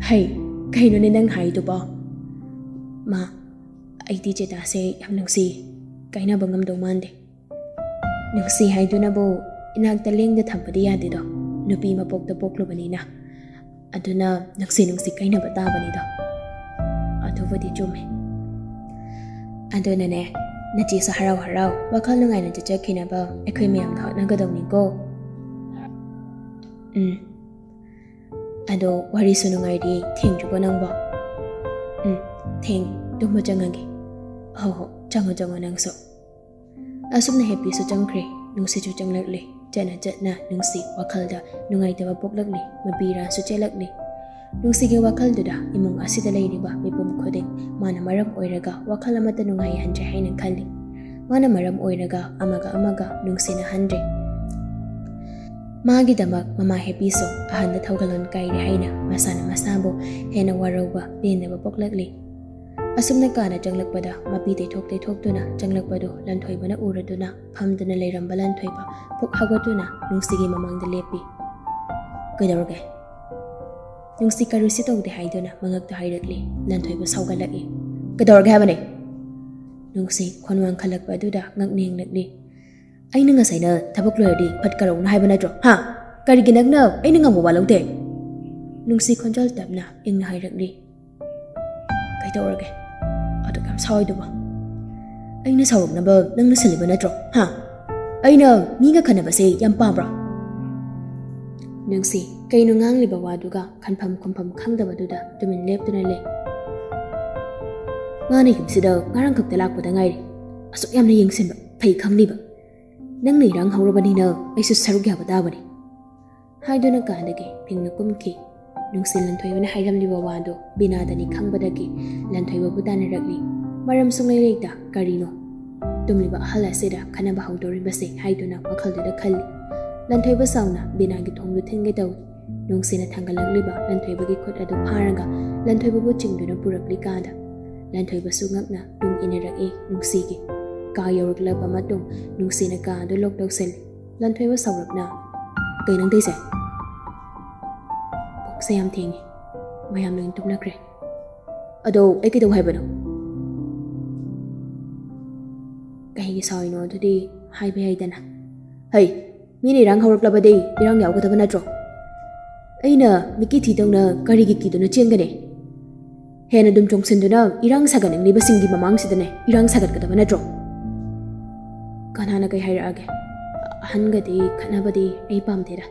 ꯍꯩ, ꯀꯩꯅꯣꯅꯦ ꯅꯪ ꯍꯥꯏꯗꯨꯕꯣ? ꯃꯥ, ꯑꯩꯗꯤ ꯆꯦꯇꯥꯁꯦ ꯌꯥꯝ ꯅꯨꯡꯁꯤ, ꯀꯥꯏꯅꯕ ꯉꯝꯗꯧ ꯃꯥꯟꯗꯦ꯫ ꯅꯨꯡꯁꯤ ꯍꯥꯏꯗꯨꯅꯕꯨ ꯏꯅꯥꯛꯇ ꯂꯦꯡꯗ ꯊꯝꯕꯗꯤ ꯌꯥꯗꯦꯗꯣ, ꯅꯨꯄꯤ ꯃꯄꯣꯛꯇ ꯄꯣꯛꯂꯨꯕꯅꯤꯅ꯫ ꯑꯗꯨꯅ ꯅꯨꯡꯁꯤ ꯅꯨꯡꯁꯤ ꯀꯥꯏꯅꯕ ꯇꯥꯕꯅꯤꯗꯣ꯫ ꯑꯗꯨꯕꯨꯗꯤ ꯆꯨꯝꯃꯦ꯫ ꯑꯗꯨꯅꯅꯦ, ꯅꯆꯦꯁꯨ ꯍꯔꯥꯎ ꯍꯔꯥꯎ ꯋꯥꯈꯜ ꯅꯨꯡꯉꯥꯏꯅ ꯆꯠꯆꯈꯤꯅꯕ ꯑꯩꯈꯣꯏ ꯃꯌꯥꯝꯅ ꯍꯣꯠꯅꯒꯗꯧꯅꯤꯀꯣ꯫ ꯎꯝ꯫ ꯑꯗꯣ ꯋꯥꯔꯤꯁꯨ ꯅꯨꯡꯉꯥꯏꯔꯤ, ꯊꯦꯡꯗ꯭ꯔꯤꯕꯣ ꯅꯪꯕꯣ? ꯎꯝ, ꯊꯦꯡ, ꯇꯨꯝꯕ ꯆꯪꯉꯒꯦ꯫ ꯍꯣ ꯍꯣ, ꯆꯪꯉꯣ ꯆꯪꯉꯣ ꯅꯪꯁꯨ꯫ ꯑꯁꯨꯝꯅ ꯍꯦꯄꯤꯁꯨ ꯆꯪꯈ꯭ꯔꯦ, ꯅꯨꯡꯁꯤꯁꯨ ꯆꯪꯂꯛꯂꯦ꯫ ꯆꯠꯅ ꯆꯠꯅ ꯅꯨꯡꯁꯤ ꯋꯥꯈꯜꯗ ꯅꯨꯡꯉꯥꯏꯇꯕ ꯄꯣꯛꯂꯛꯂꯤ, ꯃꯄꯤ ꯔꯥꯁꯨ ꯆꯦꯜꯂꯛꯂꯤ꯫ ꯅꯨꯡꯁꯤꯒꯤ ꯋꯥꯈꯜꯗꯨꯗ ꯏꯃꯨꯡ ꯑꯁꯤꯗ ꯂꯩꯔꯤꯕ ꯃꯤꯄꯨꯝ ꯈꯨꯗꯤꯡ ꯃꯥꯅ ꯃꯔꯝ ꯑꯣꯏꯔꯒ ꯋꯥꯈꯜ ꯑꯃꯠꯇ ꯅꯨꯡꯉꯥꯏꯍꯟꯗ꯭ꯔꯦ ꯍꯥꯏꯅ ꯈꯜꯂꯤ꯫ ꯃꯥꯅ ꯃꯔꯝ ꯑꯣꯏꯔꯒ ꯑꯃꯒ ꯑꯃꯒ ꯅꯨꯡꯁꯤꯅꯍꯟꯗ꯭ꯔꯦ꯫ ꯃꯥꯒꯤꯗꯃꯛ ꯃꯃꯥ ꯍꯦꯄꯤꯁꯨ ꯑꯍꯟꯗ ꯊꯧꯒꯜꯂꯣꯟ ꯀꯥꯏꯔꯦ ꯍꯥꯏꯅ ꯃꯁꯥꯅ ꯃꯁꯥꯕꯨ ꯍꯦꯟꯅ ꯋꯥꯔꯧꯕ, ꯄꯦꯟꯗꯕ ꯄꯣꯛꯂꯛꯂꯤ꯫ ꯑꯁꯨꯝꯅ ꯀꯥꯅ ꯆꯪꯂꯛꯄꯗ ꯃꯄꯤ ꯇꯩꯊꯣꯛ ꯇꯩꯊꯣꯛꯇꯨꯅ ꯆꯪꯂꯛꯄꯗꯨ ꯂꯟꯊꯣꯏꯕꯅ ꯎꯔꯗꯨꯅ ꯐꯝꯗꯨꯅ ꯂꯩꯔꯝꯕ ꯂꯟꯊꯣꯏꯕ ꯐꯨꯛ ꯍꯧꯒꯠꯇꯨꯅ ꯅꯨꯡꯁꯤꯒꯤ ꯃꯃꯥꯡꯗ ꯂꯦꯞꯄꯤ꯫ "ꯀꯩꯗꯧꯔꯒꯦ?" ꯅꯨꯡꯁꯤ ꯀꯔꯤꯁꯨ ꯇꯧꯗꯦ ꯍꯥꯏꯗꯨꯅ ꯃꯉꯛꯇ ꯍꯥꯏꯔꯛꯂꯤ꯫ ꯂꯟꯊꯣꯏꯕ ꯁꯥꯎꯒꯠꯂꯛꯏ꯫ "ꯀꯩꯗꯧꯔꯒꯦ ꯍꯥꯏꯕꯅꯦ?" ꯅꯨꯡꯁꯤ ꯈꯣꯟ ꯋꯥꯡꯈꯠꯂꯛꯄ ꯑꯗꯨꯗ ꯉꯛ ꯅꯦꯡꯂꯛꯂꯤ꯫ "ꯑꯩꯅ ꯉꯁꯥꯏꯅ ꯊꯕꯛ ꯂꯣꯏꯔꯗꯤ ꯐꯠ ꯀꯧꯔꯛꯎꯅ ꯍꯥꯏꯕ ꯅꯠꯇ꯭ꯔꯣ? ꯍꯥ? ꯀꯔꯤꯒꯤ ꯅꯪꯅ ꯑꯩꯅ ꯉꯝꯕ ꯋꯥ ꯂꯧꯗꯦ?" ꯅꯨꯡꯁꯤ ꯈꯣꯟꯖꯦꯜ ꯇꯞꯅ ꯏꯪꯅ ꯍꯥꯏꯔꯛꯂꯤ꯫ "ꯀꯩꯗꯧꯔꯒꯦ ꯑꯗꯨꯛ ꯌꯥꯝ ꯁꯥꯎꯔꯤꯗꯨꯕꯣ? ꯑꯩꯅ ꯁꯥꯎꯔꯛꯅꯕ ꯅꯪꯅ ꯁꯤꯜꯂꯤꯕ ꯅꯠꯇ꯭ꯔꯣ? ꯍꯥ? ꯑꯩꯅ ꯃꯤꯒ ꯈꯟꯅꯕꯁꯦ ꯌꯥꯝ ꯄꯥꯝꯕ꯭ꯔꯣ?" ꯅꯨꯡꯁꯤ ꯀꯩꯅꯣ ꯉꯥꯡꯂꯤꯕ ꯋꯥꯗꯨꯒ ꯈꯟꯐꯝ ꯈꯨꯝꯐꯝ ꯈꯪꯗꯕꯗꯨꯗ ꯇꯨꯃꯤꯟ ꯂꯦꯞꯇꯨꯅ ꯂꯩ꯫ "ꯃꯥꯅ ꯌꯨꯝꯁꯤꯗ ꯉꯔꯥꯡ ꯈꯛꯇ ꯂꯥꯛꯄꯗ ꯉꯥꯏꯔꯤ꯫ ꯑꯁꯨꯛ ꯌꯥꯝꯅ ꯌꯦꯡꯁꯤꯟꯕ ꯐꯩ ꯈꯪꯂꯤꯕ꯫ ꯅꯪꯅ ꯏꯔꯥꯡ ꯍꯧꯔꯕꯅꯤꯅ ꯑꯩꯁꯨ ꯁꯔꯨꯛ ꯌꯥꯕ ꯇꯥꯕꯅꯤ" ꯍꯥꯏꯗꯨꯅ ꯀꯥꯗꯒꯤ ꯐꯤꯡꯅ ꯀꯨꯝꯈꯤ꯫ ꯅꯨꯡꯁꯤ ꯂꯟꯊꯣꯏꯕꯅ ꯍꯥꯏꯔꯝꯂꯤꯕ ꯋꯥꯗꯨ ꯕꯤꯅꯥꯗꯅꯤ ꯈꯪꯕꯗꯒꯤ ꯂꯟꯊꯣꯏꯕꯕꯨ ꯇꯥꯟꯅꯔꯛꯂꯤ꯫ ꯃꯔꯝ ꯁꯨꯡꯂꯩ ꯂꯩꯇ ꯀꯔꯤꯅꯣ? ꯇꯨꯝꯂꯤꯕ ꯑꯍꯜ ꯑꯁꯤꯗ ꯈꯠꯅꯕ ꯍꯧꯗꯧꯔꯤꯕꯁꯦ ꯍꯥꯏꯗꯨꯅ ꯋꯥꯈꯜꯗꯨꯗ ꯈꯜꯂꯤ꯫ ꯂꯟꯊꯣꯏꯕ ꯁꯥꯎꯅ ꯕꯤꯅꯥꯒꯤ ꯊꯣꯡꯗꯨ ꯊꯤꯟꯒꯦ ꯇꯧꯏ꯫ ꯅꯨꯡꯁꯤꯅ ꯊꯥꯡꯒꯠꯂꯛꯂꯤꯕ ꯂꯟꯊꯣꯏꯕꯒꯤ ꯈꯨꯠ ꯑꯗꯨ ꯐꯥꯔꯒ ꯂꯟꯊꯣꯏꯕꯕꯨ ꯆꯤꯡꯗꯨꯅ ꯄꯨꯔꯛꯂꯤ ꯀꯥꯗ꯫ ꯂꯟꯊꯣꯏꯕꯁꯨ ꯉꯛꯅ ꯇꯨꯡ ꯏꯟꯅꯔꯛꯏ ꯅꯨꯡꯁꯤꯒꯤ꯫ ꯀꯥ ꯌꯧꯔꯛꯂꯕ ꯃꯇꯨꯡ ꯅꯨꯡꯁꯤꯅ ꯀꯥ ꯑꯗꯨ ꯂꯣꯛ ꯇꯧꯁꯤꯜꯂꯤ꯫ ꯂꯟꯊꯣꯏꯕ ꯁꯥꯎꯔꯞꯅ, "ꯀꯩ ꯅꯪ ꯇꯧꯏꯁꯦ? ꯄꯨꯡꯁꯦ ꯌꯥꯝ ꯊꯦꯡꯉꯦ, ꯃꯌꯥꯝ ꯂꯣꯏ ꯇꯨꯝꯅꯈ꯭ꯔꯦ꯫ ꯑꯗꯣ ꯑꯩ ꯀꯩꯗꯧ ꯍꯥꯏꯕꯅꯣ?" "ꯀꯩꯒꯤ ꯁꯥꯎꯔꯤꯅꯣ ꯑꯗꯨꯗꯤ ꯍꯥꯏꯕ ꯌꯥꯏꯗꯅ?" "ꯍꯩ, ꯃꯤꯅ ꯏꯔꯥꯡ ꯍꯧꯔꯛꯂꯕꯗꯤ ꯏꯔꯥꯡ ꯌꯥꯎꯒꯗꯕ ꯅꯠꯇ꯭ꯔꯣ? ꯑꯩꯅ ꯃꯤꯀꯤ ꯊꯤꯗꯧꯅ ꯀꯔꯤꯒꯤ ꯀꯤꯗꯨꯅ ꯆꯦꯟꯒꯅꯤ? ꯍꯦꯟꯅ ꯑꯗꯨꯝ ꯆꯣꯡꯁꯤꯟꯗꯨꯅ ꯏꯔꯥꯡ ꯁꯥꯒꯠꯅꯤꯡꯂꯤꯕꯁꯤꯡꯒꯤ ꯃꯃꯥꯡꯁꯤꯗꯅꯦ ꯏꯔꯥꯡ ꯁꯥꯒꯠꯀꯗꯕ ꯅꯠꯇ꯭ꯔꯣ?" "ꯀꯅꯥꯅ ꯀꯩ ꯍꯥꯏꯔꯛꯑꯒꯦ? ꯑꯍꯟꯒꯗꯤ ꯈꯠꯅꯕꯗꯤ ꯑꯩ ꯄꯥꯝꯗꯦꯗ꯫"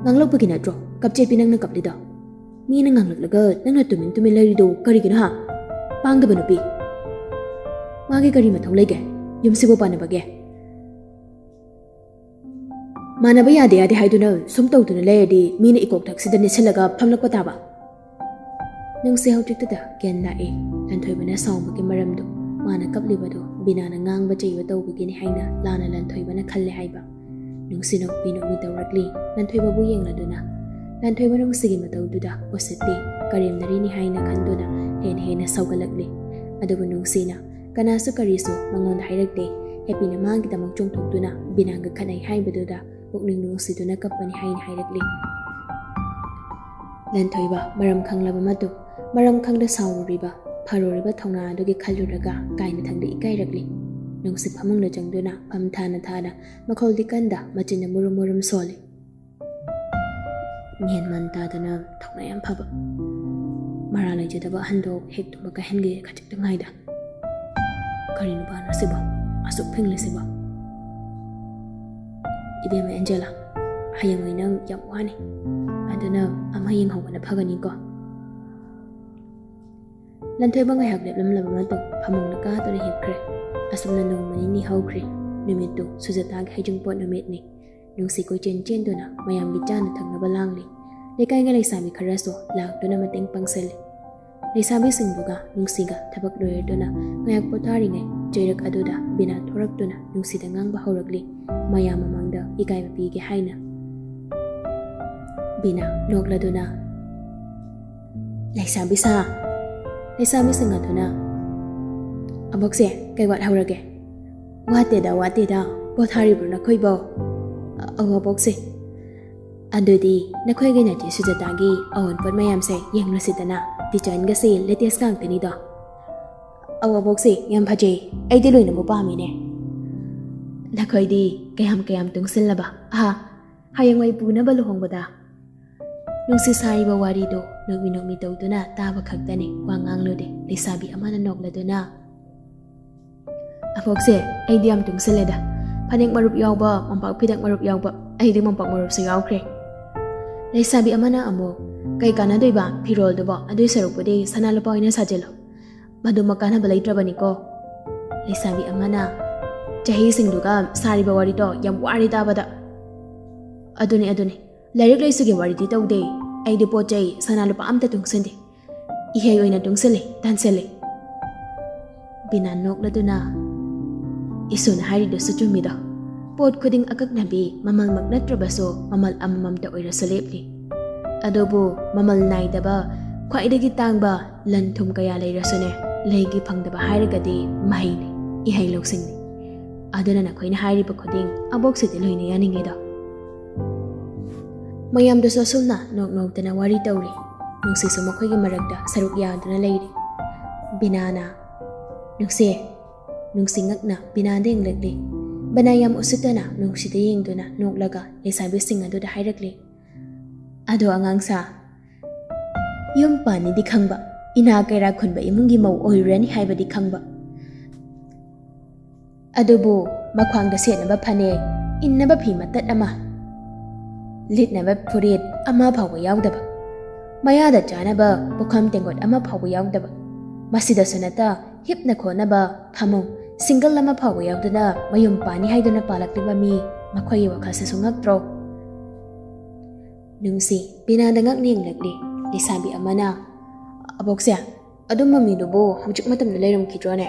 "ꯉꯥꯡꯂꯛꯄꯒꯤ ꯅꯠꯇ꯭ꯔꯣ ꯀꯞꯆꯦꯠꯄꯤ ꯅꯪꯅ ꯀꯞꯂꯤꯗꯣ? ꯃꯤꯅ ꯉꯥꯡꯂꯛꯂꯒ ꯅꯪꯅ ꯇꯨꯃꯤꯟ ꯇꯨꯃꯤꯟ ꯂꯩꯔꯤꯗꯣ ꯀꯔꯤꯒꯤꯅꯣ ꯍꯥ? ꯄꯥꯡꯗꯕ ꯅꯨꯄꯤ꯫ ꯃꯥꯒꯤ ꯀꯔꯤ ꯃꯊꯧ ꯂꯩꯒꯦ ꯌꯨꯝꯁꯤꯕꯨ ꯄꯥꯟꯅꯕꯒꯦ? ꯃꯥꯟꯅꯕ ꯌꯥꯗꯦ ꯌꯥꯗꯦ ꯍꯥꯏꯗꯨꯅ ꯁꯨꯝ ꯇꯧꯗꯨꯅ ꯂꯩꯔꯗꯤ ꯃꯤꯅ ꯏꯀꯣꯛꯊꯛꯁꯤꯗ ꯅꯦꯠꯁꯤꯜꯂꯒ ꯐꯝꯂꯛꯄ ꯇꯥꯕ꯫" ꯅꯨꯡꯁꯤ ꯍꯧꯖꯤꯛꯇꯗ ꯒ꯭ꯌꯥꯟ ꯂꯥꯛꯏ꯫ ꯂꯟꯊꯣꯏꯕꯅ ꯁꯥꯎꯕꯒꯤ ꯃꯔꯝꯗꯨ ꯃꯥꯅ ꯀꯞꯂꯤꯕꯗꯨ ꯕꯤꯅꯥꯅ ꯉꯥꯡꯕ ꯆꯩꯕ ꯇꯧꯕꯒꯤꯅꯤ ꯍꯥꯏꯅ ꯂꯥꯟꯅ ꯂꯟꯊꯣꯏꯕꯅ ꯈꯜꯂꯦ ꯍꯥꯏꯕ꯫ ꯅꯨꯡꯁꯤ ꯅꯣꯛꯄꯤ ꯅꯣꯛꯃꯤ ꯇꯧꯔꯛꯂꯤ ꯂꯟꯊꯣꯏꯕꯕꯨ ꯌꯦꯡꯂꯗꯨꯅ꯫ ꯂꯟꯊꯣꯏꯕ ꯅꯨꯡꯁꯤꯒꯤ ꯃꯇꯧꯗꯨꯗ ꯎꯁꯤꯠꯇꯦ, ꯀꯔꯦꯝꯅꯔꯤꯅꯤ ꯍꯥꯏꯅ ꯈꯟꯗꯨꯅ ꯍꯦꯟꯅ ꯍꯦꯟꯅ ꯁꯥꯎꯒꯠꯂꯛꯂꯤ꯫ ꯑꯗꯨꯕꯨ ꯅꯨꯡꯁꯤꯅ ꯀꯅꯥꯁꯨ ꯀꯔꯤꯁꯨ ꯃꯉꯣꯟꯗ ꯍꯥꯏꯔꯛꯇꯦ꯫ ꯍꯦꯄꯤꯅ ꯃꯥꯒꯤꯗꯃꯛ ꯆꯣꯡꯊꯣꯛꯇꯨꯅ ꯕꯤꯅꯥꯒ ꯈꯠꯅꯩ ꯍꯥꯏꯕꯗꯨꯗ ꯄꯨꯛꯅꯤꯡ ꯅꯨꯡꯁꯤꯗꯨꯅ ꯀꯞꯄꯅꯤ ꯍꯥꯏꯅ ꯍꯥꯏꯔꯛꯂꯤ꯫ ꯂꯟꯊꯣꯏꯕ ꯃꯔꯝ ꯈꯪꯂꯕ ꯃꯇꯨꯡ ꯃꯔꯝ ꯈꯪꯗ ꯁꯥꯎꯔꯨꯔꯤꯕ ꯐꯔꯨꯔꯤꯕ ꯊꯧꯅꯥ ꯑꯗꯨꯒꯤ ꯈꯜꯂꯨꯔꯒ ꯀꯥꯏꯅ ꯊꯪꯗ ꯏꯀꯥꯏꯔꯛꯂꯤ꯫ ꯅꯨꯡꯁꯤ ꯐꯃꯨꯡꯗ ꯆꯪꯗꯨꯅ ꯐꯝ ꯊꯥꯅ ꯊꯥꯅ ꯃꯈꯣꯜꯗꯤ ꯀꯟꯗ ꯃꯆꯤꯟꯅ ꯃꯨꯔꯨꯝ ꯃꯨꯔꯨꯝ ꯁꯣꯜꯂꯤ꯫ ꯃꯦꯟ ꯃꯥꯟ ꯇꯥꯗꯅ ꯊꯧꯅꯥ ꯌꯥꯝ ꯐꯕ꯫ ꯃꯔꯥ ꯂꯩꯖꯗꯕ ꯑꯍꯟꯗꯣ ꯍꯦꯛ ꯇꯨꯝꯕ ꯀꯥꯏꯍꯟꯒꯦ ꯈꯖꯤꯛꯇ ꯉꯥꯏꯗ꯫ ꯀꯔꯤ ꯅꯨꯄꯥꯅꯣ ꯁꯤꯕꯣ? ꯑꯁꯨꯛ ꯐꯤꯡꯂꯤꯁꯤꯕꯣ? ꯏꯕꯦꯝꯃ ꯑꯦꯟꯖꯦꯂꯥ, ꯍꯌꯦꯡꯋꯥꯏ ꯅꯪ ꯌꯥꯝ ꯋꯥꯅꯤ꯫ ꯑꯗꯨꯅ ꯑꯃ ꯌꯦꯡꯍꯧꯕꯅ ꯐꯒꯅꯤꯀꯣ꯫ ꯂꯟꯊꯣꯏꯕ ꯉꯥꯏꯍꯥꯛ ꯂꯦꯞꯂꯝꯂꯕ ꯃꯇꯨꯡ ꯐꯃꯨꯡꯗ ꯀꯥꯗꯨꯅ ꯍꯤꯞꯈ꯭ꯔꯦ꯫ ꯑꯁꯨꯝꯅ ꯅꯣꯡꯃ ꯅꯤꯅꯤ ꯍꯧꯈ꯭ꯔꯦ꯫ ꯅꯨꯃꯤꯠꯇꯨ ꯁꯨꯖꯇꯥꯒꯤ ꯍꯩꯖꯤꯡꯄꯣꯠ ꯅꯨꯃꯤꯠꯅꯤ꯫ ꯅꯨꯡꯁꯤ ꯀꯣꯏꯆꯦꯟ ꯆꯦꯟꯗꯨꯅ ꯃꯌꯥꯝꯒꯤ ꯆꯥꯅ ꯊꯛꯅꯕ ꯂꯥꯡꯂꯤ꯫ ꯂꯩꯀꯥꯏꯒꯤ ꯂꯩꯁꯥꯕꯤ ꯈꯔꯁꯨ ꯂꯥꯛꯇꯨꯅ ꯃꯇꯦꯡ ꯄꯥꯡꯁꯤꯜꯂꯤ꯫ ꯂꯩꯁꯥꯕꯤꯁꯤꯡꯗꯨꯒ ꯅꯨꯡꯁꯤꯒ ꯊꯕꯛ ꯂꯣꯏꯔꯗꯨꯅ ꯉꯥꯏꯍꯥꯛ ꯄꯣꯊꯥꯔꯤꯉꯩ ꯆꯩꯔꯛ ꯑꯗꯨꯗ ꯕꯤꯅꯥ ꯊꯣꯔꯛꯇꯨꯅ ꯅꯨꯡꯁꯤꯗ ꯉꯥꯡꯕ ꯍꯧꯔꯛꯂꯤ, ꯃꯌꯥꯝ ꯃꯃꯥꯡꯗ ꯏꯀꯥꯏꯕ ꯄꯤꯒꯦ ꯍꯥꯏꯅ꯫ ꯕꯤꯅꯥ ꯅꯣꯛꯂꯗꯨꯅ, "ꯂꯩꯁꯥꯕꯤ ꯁꯥ!" ꯂꯩꯁꯥꯕꯤꯁꯤꯡ ꯑꯗꯨꯅ, "ꯑꯕꯣꯛꯁꯦ, ꯀꯩ ꯋꯥꯠꯍꯧꯔꯒꯦ?" "ꯋꯥꯠꯇꯦꯗ, ꯋꯥꯠꯇꯦꯗ꯫ ꯄꯣꯊꯥꯔꯤꯕ꯭ꯔꯣ ꯅꯈꯣꯏꯕꯣ?" "ꯑ-, ꯑꯧ, ꯑꯕꯣꯛꯁꯦ꯫" "ꯑꯗꯨꯗꯤ ꯅꯈꯣꯏꯒꯤ ꯅꯆꯦ ꯁꯨꯖꯇꯥꯒꯤ ꯑꯑꯣꯟꯄꯣꯠ ꯃꯌꯥꯝꯁꯦ ꯌꯦꯡꯂꯨꯁꯤꯗꯅ꯫ Designꯒꯁꯦ latest ꯉꯥꯛꯇꯅꯤꯗꯣ꯫" "ꯑꯧ, ꯑꯕꯣꯛꯁꯦ, ꯌꯥꯝ ꯐꯖꯩ꯫ ꯑꯩꯗꯤ ꯂꯣꯏꯅꯃꯛ ꯄꯥꯝꯃꯤꯅꯦ꯫" "ꯅꯈꯣꯏꯗꯤ ꯀꯌꯥꯝ ꯀꯌꯥꯝ ꯇꯨꯡꯁꯤꯜꯂꯕ? ꯑꯍꯥ, ꯍꯌꯦꯡꯋꯥꯏ ꯄꯨꯅꯕ ꯂꯨꯍꯣꯡꯕꯗ?" ꯅꯨꯡꯁꯤ ꯁꯥꯔꯤꯕ ꯋꯥꯔꯤꯗꯨ ꯅꯣꯛꯃꯤ ꯅꯣꯛꯃꯤ ꯇꯧꯗꯨꯅ ꯇꯥꯕ ꯈꯛꯇꯅꯤ, ꯋꯥ ꯉꯥꯡꯂꯨꯗꯦ꯫ ꯂꯩꯁꯥꯕꯤ ꯑꯃꯅ ꯅꯣꯛꯂꯗꯨꯅ, "ꯑꯕꯣꯛꯁꯦ, ꯑꯩꯗꯤ ꯌꯥꯝ ꯇꯨꯡꯁꯤꯜꯂꯦꯗ꯫ ꯐꯅꯦꯛ ꯃꯔꯨꯞ ꯌꯥꯎꯕ, ꯃꯣꯝꯄꯥꯛ ꯐꯤꯗꯛ ꯃꯔꯨꯞ ꯌꯥꯎꯕ, ꯑꯩꯗꯤ ꯃꯣꯝꯄꯥꯛ ꯃꯔꯨꯞꯁꯨ ꯌꯥꯎꯈ꯭ꯔꯦ꯫" ꯂꯩꯁꯥꯕꯤ ꯑꯃꯅ ꯑꯃꯨꯛ, "ꯀꯩ ꯀꯥꯟꯅꯗꯣꯏꯕ ꯐꯤꯔꯣꯜꯗꯨꯕꯣ? ꯑꯗꯨꯏ ꯁꯔꯨꯛꯄꯨꯗꯤ ꯁꯅꯥ ꯂꯨꯄꯥ ꯑꯣꯏꯅ ꯁꯥꯖꯤꯜꯂꯣ꯫ ꯃꯗꯨꯃ ꯀꯥꯟꯅꯕ ꯂꯩꯇ꯭ꯔꯕꯅꯤꯀꯣ꯫" ꯂꯩꯁꯥꯕꯤ ꯑꯃꯅ, "ꯆꯍꯤꯁꯤꯡꯗꯨꯒ ꯁꯥꯔꯤꯕ ꯋꯥꯔꯤꯗꯣ ꯌꯥꯝ ꯋꯥꯔꯦ ꯇꯥꯕꯗ꯫" "ꯑꯗꯨꯅꯤ, ꯑꯗꯨꯅꯤ꯫ ꯂꯥꯏꯔꯤꯛ ꯂꯥꯏꯁꯨꯒꯤ ꯋꯥꯔꯤꯗꯤ ꯇꯧꯗꯦ꯫ ꯑꯩꯗꯤ ꯄꯣꯠ ꯆꯩ, ꯁꯅꯥ ꯂꯨꯄꯥ ꯑꯝꯇ ꯇꯨꯡꯁꯤꯟꯗꯦ꯫ ꯏꯍꯩ ꯑꯣꯏꯅ ꯇꯨꯡꯁꯤꯜꯂꯤ, ꯇꯥꯟꯁꯤꯜꯂꯤ꯫" ꯕꯤꯅꯥ ꯅꯣꯛꯂꯗꯨꯅ, "ꯏꯁꯨꯅ ꯍꯥꯏꯔꯤꯗꯨꯁꯨ ꯆꯨꯝꯃꯤꯗꯣ꯫ ꯄꯣꯠ ꯈꯨꯗꯤꯡ ꯑꯀꯛꯅꯕꯤ, ꯃꯃꯜꯃꯛ ꯅꯠꯇ꯭ꯔꯕꯁꯨ ꯃꯃꯜ ꯑꯃꯃꯝꯇ ꯑꯣꯏꯔꯁꯨ ꯂꯦꯞꯂꯤ꯫ ꯑꯗꯨꯕꯨ ꯃꯃꯜ ꯅꯥꯏꯗꯕ, ꯈ꯭ꯋꯥꯏꯗꯒꯤ ꯇꯥꯡꯕ ꯂꯟ ꯊꯨꯝ ꯀꯌꯥ ꯂꯩꯔꯁꯨꯅꯦ, ꯂꯩꯒꯤ ꯐꯪꯗꯕ ꯍꯥꯏꯔꯒꯗꯤ ꯃꯍꯩꯅꯤ, ꯏꯍꯩ ꯂꯧꯁꯤꯡꯅꯤ꯫ ꯑꯗꯨꯅ ꯅꯈꯣꯏꯅ ꯍꯥꯏꯔꯤꯕ ꯈꯨꯗꯤꯡ ꯑꯕꯣꯛꯁꯤꯗꯤ ꯂꯣꯏꯅ ꯌꯥꯅꯤꯡꯉꯤꯗꯣ꯫" ꯃꯌꯥꯝꯗꯨꯁꯨ ꯑꯁꯨꯝꯅ ꯅꯣꯛ ꯅꯣꯛꯇꯅ ꯋꯥꯔꯤ ꯇꯧꯔꯤ꯫ ꯅꯨꯡꯁꯤꯁꯨ ꯃꯈꯣꯏꯒꯤ ꯃꯔꯛꯇ ꯁꯔꯨꯛ ꯌꯥꯗꯨꯅ ꯂꯩꯔꯤ꯫ ꯕꯤꯅꯥꯅ, "ꯅꯨꯡꯁꯤ꯫" ꯅꯨꯡꯁꯤ ꯉꯛꯅ ꯕꯤꯅꯥꯗ ꯌꯦꯡꯂꯛꯂꯤ꯫ ꯕꯤꯅꯥ ꯌꯥꯝ ꯎꯁꯤꯠꯇꯅ ꯅꯨꯡꯁꯤꯗ ꯌꯦꯡꯗꯨꯅ ꯅꯣꯛꯂꯒ ꯂꯩꯁꯥꯕꯤꯁꯤꯡ ꯑꯗꯨꯗ ꯍꯥꯏꯔꯛꯂꯤ, "ꯑꯗꯣ ꯑꯉꯥꯡ ꯁꯥ, ꯌꯨꯝ ꯄꯥꯟꯅꯤꯗꯤ ꯈꯪꯕ, ꯏꯅꯥ ꯀꯩꯔꯥ ꯈꯨꯟꯕ ꯏꯃꯨꯡꯒꯤ ꯃꯧ ꯑꯣꯏꯔꯨꯔꯅꯤ ꯍꯥꯏꯕꯗꯤ ꯈꯪꯕ, ꯑꯗꯨꯕꯨ ꯃꯈ꯭ꯋꯥꯡꯗ ꯁꯦꯠꯅꯕ ꯐꯅꯦꯛ, ꯏꯟꯅꯕ ꯐꯤ ꯃꯇꯠ ꯑꯃ, ꯂꯤꯠꯅꯕ ꯐꯨꯔꯤꯠ ꯑꯃ ꯐꯥꯎꯕ ꯌꯥꯎꯗꯕ, ꯃꯌꯥꯗ ꯆꯥꯅꯕ ꯄꯨꯈꯝ ꯇꯦꯡꯀꯣꯠ ꯑꯃ ꯐꯥꯎꯕ ꯌꯥꯎꯗꯕ, ꯃꯁꯤꯗꯁꯨ ꯅꯠꯇ ꯍꯤꯞꯅ ꯈꯣꯠꯅꯕ ꯐꯃꯨꯡ ꯁꯤꯡꯒꯜ ꯑꯃ ꯐꯥꯎꯕ ꯌꯥꯎꯗꯅ ꯃꯌꯨꯝ ꯄꯥꯟꯅꯤ ꯍꯥꯏꯗꯨꯅ ꯄꯥꯜꯂꯛꯂꯤꯕ ꯃꯤ ꯃꯈꯣꯏꯒꯤ ꯋꯥꯈꯜꯁꯤꯁꯨ ꯉꯛꯇ꯭ꯔꯣ?" ꯅꯨꯡꯁꯤ ꯕꯤꯅꯥꯗ ꯉꯛꯅ ꯌꯦꯡꯂꯛꯂꯤ꯫ ꯂꯩꯁꯥꯕꯤ ꯑꯃꯅ, "ꯑꯕꯣꯛꯁꯦ, ꯑꯗꯨꯝꯕ ꯃꯤꯗꯨꯕꯨ ꯍꯧꯖꯤꯛ ꯃꯇꯝꯗ ꯂꯩꯔꯝꯈꯤꯗ꯭ꯔꯣꯅꯦ?"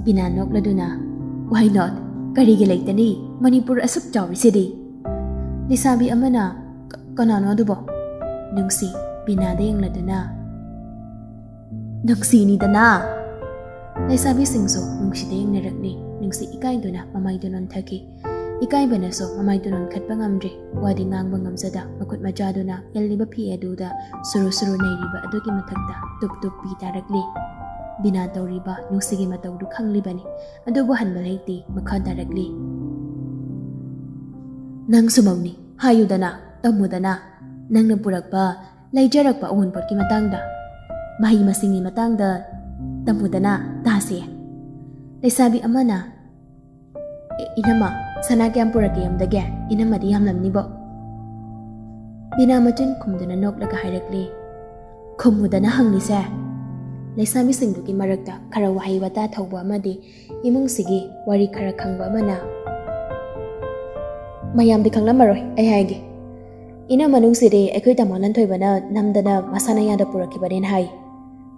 ꯕꯤꯅꯥ ꯅꯣꯛꯂꯗꯨꯅ, "Why not? ꯀꯔꯤꯒꯤ ꯂꯩꯇꯅꯤ? ꯃꯅꯤꯄꯨꯔ ꯑꯁꯨꯛ ꯆꯥꯎꯔꯤꯁꯤꯗꯤ!" ꯂꯩꯁꯥꯕꯤ ꯑꯃꯅ, "ꯀ-, ꯀꯅꯥꯅꯣ ꯑꯗꯨꯕꯣ?" ꯅꯨꯡꯁꯤ ꯕꯤꯅꯥꯗ ꯌꯦꯡꯂꯗꯨꯅ, "ꯅꯨꯡꯁꯤꯅꯤꯗꯅ!" ꯂꯩꯁꯥꯕꯤꯁꯤꯡꯁꯨ ꯅꯨꯡꯁꯤꯗ ꯌꯦꯡꯅꯔꯛꯂꯤ꯫ ꯅꯨꯡꯁꯤ ꯏꯀꯥꯏꯗꯨꯅ ꯃꯃꯥꯏꯗꯨ ꯅꯣꯟꯊꯈꯤ꯫ ꯏꯀꯥꯏꯕꯅꯁꯨ ꯃꯃꯥꯏꯗꯨ ꯅꯣꯟꯈꯠꯄ ꯉꯝꯗ꯭ꯔꯤ꯫ ꯋꯥꯗꯤ ꯉꯥꯡꯕ ꯉꯝꯖꯗ ꯃꯈꯨꯠ ꯃꯆꯥꯗꯨꯅ ꯏꯜꯂꯤꯕ ꯐꯤ ꯑꯗꯨꯗ ꯁꯨꯔꯨ ꯁꯨꯔꯨ ꯅꯩꯔꯤꯕ ꯑꯗꯨꯒꯤ ꯃꯊꯛꯇ ꯇꯨꯞ ꯇꯨꯞ ꯄꯤ ꯇꯥꯔꯛꯂꯤ꯫ ꯕꯤꯅꯥ ꯇꯧꯔꯤꯕ ꯅꯨꯡꯁꯤꯒꯤ ꯃꯇꯧꯗꯨ ꯈꯪꯂꯤꯕꯅꯤ, ꯑꯗꯨꯕꯨ ꯍꯟꯕ ꯂꯩꯇꯦ, ꯃꯈꯥ ꯇꯥꯔꯛꯂꯤ꯫ "ꯅꯪꯁꯨ ꯃꯧꯅꯤ, ꯍꯥꯏꯌꯨꯗꯅ, ꯇꯝꯃꯨꯗꯅ, ꯅꯪꯅ ꯄꯨꯔꯛꯄ, ꯂꯩꯖꯔꯛꯄ ꯑꯋꯨꯟꯄꯣꯠꯀꯤ ꯃꯇꯥꯡꯗ, ꯃꯍꯩ ꯃꯁꯤꯡꯒꯤ ꯃꯇꯥꯡꯗ ꯇꯝꯃꯨꯗꯅ ꯇꯥꯁꯦ꯫" ꯂꯩꯁꯥꯕꯤ ꯑꯃꯅ, "ꯑꯦ, ꯏꯅꯝꯃ, ꯁꯅꯥ ꯀꯌꯥꯝ ꯄꯨꯔꯛꯀꯦ ꯌꯨꯝꯗꯒꯤ? ꯏꯅꯝꯃꯗꯤ ꯌꯥꯝꯂꯝꯅꯤꯕꯣ?" ꯕꯤꯅꯥ ꯃꯆꯤꯟ ꯈꯨꯝꯗꯨꯅ ꯅꯣꯛꯂꯒ ꯍꯥꯏꯔꯛꯂꯤ, "ꯈꯨꯝꯃꯨꯗꯅ ꯍꯪꯂꯤꯁꯦ?" ꯂꯩꯁꯥꯕꯤꯁꯤꯡꯗꯨꯒꯤ ꯃꯔꯛꯇ ꯈꯔ ꯋꯥꯍꯩ ꯋꯥꯇꯥ ꯊꯧꯕ ꯑꯃꯗꯤ ꯏꯃꯨꯡꯁꯤꯒꯤ ꯋꯥꯔꯤ ꯈꯔ ꯈꯪꯕ ꯑꯃꯅ, "ꯃꯌꯥꯝꯗꯤ ꯈꯪꯂꯝꯃꯔꯣꯏ, ꯑꯩ ꯍꯥꯏꯒꯦ꯫ ꯏꯅꯝꯃ ꯅꯨꯡꯁꯤꯗꯤ ꯑꯩꯈꯣꯏ ꯇꯥꯃꯣ ꯂꯟꯊꯣꯏꯕꯅ ꯅꯝꯗꯅ ꯃꯁꯥꯅ ꯌꯥꯗ ꯄꯨꯔꯛꯈꯤꯕꯅꯦꯅ ꯍꯥꯏ꯫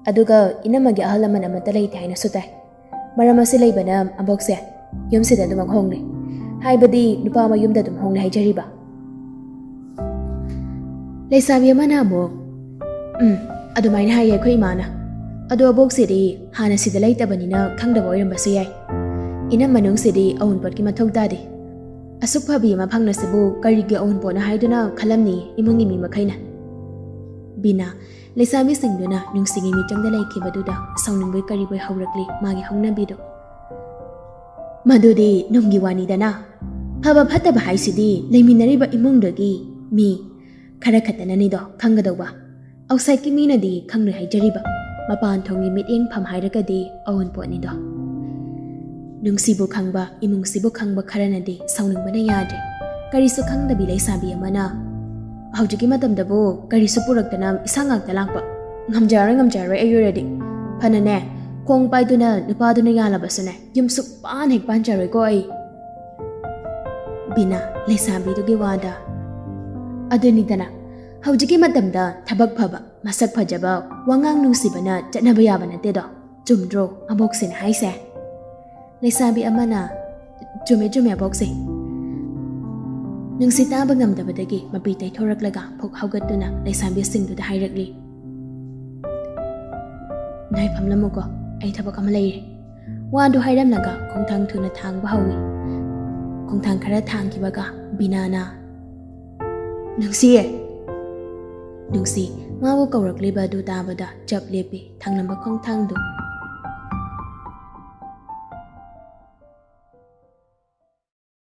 ꯑꯗꯨꯒ ꯏꯅꯝꯃꯒꯤ ꯑꯍꯜ ꯂꯃꯟ ꯑꯃꯠꯇ ꯂꯩꯇꯦ ꯍꯥꯏꯅꯁꯨ ꯇꯥꯏ꯫ ꯃꯔꯝ ꯑꯁꯤ ꯂꯩꯕꯅ ꯑꯕꯣꯛꯁꯦ ꯌꯨꯝꯁꯤꯗ ꯑꯗꯨꯃꯛ ꯍꯣꯡꯂꯦ꯫ ꯍꯥꯏꯕꯗꯤ ꯅꯨꯄꯥ ꯑꯃ ꯌꯨꯝꯗ ꯑꯗꯨꯝ ꯍꯣꯡꯂꯦ ꯍꯥꯏꯖꯔꯤꯕ꯫" ꯂꯩꯁꯥꯕꯤ ꯑꯃꯅ ꯑꯃꯨꯛ, "ꯎꯝ, ꯑꯗꯨꯃꯥꯏꯅ ꯍꯥꯏꯌꯦ ꯑꯩꯈꯣꯏ ꯏꯃꯥꯅ꯫ ꯑꯗꯣ ꯑꯕꯣꯛꯁꯤꯗꯤ ꯍꯥꯟꯅ ꯁꯤꯗ ꯂꯩꯇꯕꯅꯤꯅ ꯈꯪꯗꯕ ꯑꯣꯏꯔꯝꯕꯁꯨ ꯌꯥꯏ꯫ ꯏꯅꯝꯃ ꯅꯨꯡꯁꯤꯗꯤ ꯑꯋꯨꯟꯄꯣꯠꯀꯤ ꯃꯊꯧ ꯇꯥꯗꯦ꯫ ꯑꯁꯨꯛ ꯐꯕꯤ ꯑꯃ ꯐꯪꯂꯁꯤꯕꯨ ꯀꯔꯤꯒꯤ ꯑꯋꯨꯟꯄꯣꯠꯅꯣ ꯍꯥꯏꯗꯨꯅ ꯈꯜꯂꯝꯅꯤ ꯏꯃꯨꯡꯒꯤ ꯃꯤ ꯃꯈꯩꯅ꯫" ꯕꯤꯅꯥ, ꯂꯩꯁꯥꯕꯤꯁꯤꯡꯗꯨꯅ ꯅꯨꯡꯁꯤꯒꯤ ꯃꯤꯆꯪꯗ ꯂꯩꯈꯤꯕꯗꯨꯗ ꯁꯥꯎꯅꯤꯡꯕꯣꯏ ꯀꯔꯤꯕꯣꯏ ꯍꯧꯔꯛꯂꯤ ꯃꯥꯒꯤ ꯍꯧꯅꯕꯤꯗꯨ꯫ "ꯃꯗꯨꯗꯤ ꯅꯨꯡꯒꯤ ꯋꯥꯅꯤꯗꯅ꯫ ꯐꯕ ꯐꯠꯇꯕ ꯍꯥꯏꯁꯤꯗꯤ ꯂꯩꯃꯤꯟꯅꯔꯤꯕ ꯏꯃꯨꯡꯗꯨꯒꯤ ꯃꯤ ꯈꯔ ꯈꯛꯇꯅꯅꯤꯗꯣ ꯈꯪꯒꯗꯧꯕ꯫ ꯑꯥꯎꯠꯁꯥꯏꯠꯀꯤ ꯃꯤꯅꯗꯤ ꯈꯪꯂꯣꯏ ꯍꯥꯏꯖꯔꯤꯕ꯫ ꯃꯄꯥꯟ ꯊꯣꯡꯒꯤ ꯃꯤꯠꯌꯦꯡ ꯐꯝ ꯍꯥꯏꯔꯒꯗꯤ ꯑꯋꯨꯟꯄꯣꯠꯅꯤꯗꯣ꯫" ꯅꯨꯡꯁꯤꯕꯨ ꯈꯪꯕ, ꯏꯃꯨꯡꯁꯤꯕꯨ ꯈꯪꯕ ꯈꯔꯅꯗꯤ ꯁꯥꯎꯅꯤꯡꯕꯅ ꯌꯥꯗ꯭ꯔꯦ꯫ ꯀꯔꯤꯁꯨ ꯈꯪꯗꯕꯤ ꯂꯩꯁꯥꯕꯤ ꯑꯃꯅ, "ꯍꯧꯖꯤꯛꯀꯤ ꯃꯇꯝꯗꯕꯨ ꯀꯔꯤꯁꯨ ꯄꯨꯔꯛꯇꯅ ꯏꯁꯥ ꯉꯥꯛꯇ ꯂꯥꯛꯄ? ꯉꯝꯖꯔꯔꯣꯏ, ꯉꯝꯖꯔꯔꯣꯏ ꯑꯩ ꯑꯣꯏꯔꯗꯤ꯫ ꯐꯅꯅꯦ, ꯈꯣꯡ ꯄꯥꯏꯗꯨꯅ ꯅꯨꯄꯥꯗꯨꯅ ꯌꯥꯜꯂꯕꯁꯨꯅꯦ, ꯌꯨꯝ ꯁꯨꯛꯄꯥꯟ ꯍꯦꯛ ꯄꯥꯟꯖꯔꯣꯏꯀꯣ ꯑꯩ꯫" ꯕꯤꯅꯥ, ꯂꯩꯁꯥꯕꯤꯗꯨꯒꯤ ꯋꯥꯗ, "ꯑꯗꯨꯅꯤꯗꯅ, ꯍꯧꯖꯤꯛꯀꯤ ꯃꯇꯝꯗ ꯊꯕꯛ ꯐꯕ, ꯃꯁꯛ ꯐꯖꯕ, ꯋꯥꯉꯥꯡ ꯅꯨꯡꯁꯤꯕꯅ ꯆꯠꯅꯕ ꯌꯥꯕ ꯅꯠꯇꯦꯗꯣ꯫ ꯆꯨꯝꯗ꯭ꯔꯣ ꯑꯕꯣꯛꯁꯤꯅ ꯍꯥꯏꯁꯦ? ꯂꯩꯁꯥꯕꯤ ꯑꯃꯅ, "ꯆꯨꯝꯃꯦ, ꯆꯨꯝꯃꯦ, ꯑꯕꯣꯛꯁꯦ"꯫ ꯅꯨꯡꯁꯤ ꯇꯥꯕ ꯉꯝꯗꯕꯗꯒꯤ ꯃꯄꯤ ꯇꯩꯊꯣꯔꯛꯂꯒ ꯐꯨꯛ ꯍꯧꯒꯠꯇꯨꯅ ꯂꯩꯁꯥꯕꯤꯁꯤꯡꯗꯨꯗ ꯍꯥꯏꯔꯛꯂꯤ, "ꯅꯣꯏ ꯐꯝꯂꯝꯃꯨꯀꯣ, ꯑꯩ ꯊꯕꯛ ꯑꯃ ꯂꯩꯔꯦ"꯫ ꯋꯥꯗꯨ ꯍꯥꯏꯔꯝꯂꯒ ꯈꯣꯡꯊꯥꯡ ꯊꯨꯅ ꯊꯥꯡꯕ ꯍꯧꯏ꯫ ꯈꯣꯡꯊꯥꯡ ꯈꯔ ꯊꯥꯡꯈꯤꯕꯒ ꯕꯤꯅꯥꯅ, "ꯅꯨꯡꯁꯤꯌꯦ"꯫ ꯅꯨꯡꯁꯤ ꯃꯥꯕꯨ ꯀꯧꯔꯛꯂꯤꯕ ꯑꯗꯨ ꯇꯥꯕꯗ ꯆꯞ ꯂꯦꯞꯄꯤ꯫ ꯊꯥꯡꯂꯝꯕ ꯈꯣꯡꯊꯥꯡꯗꯨ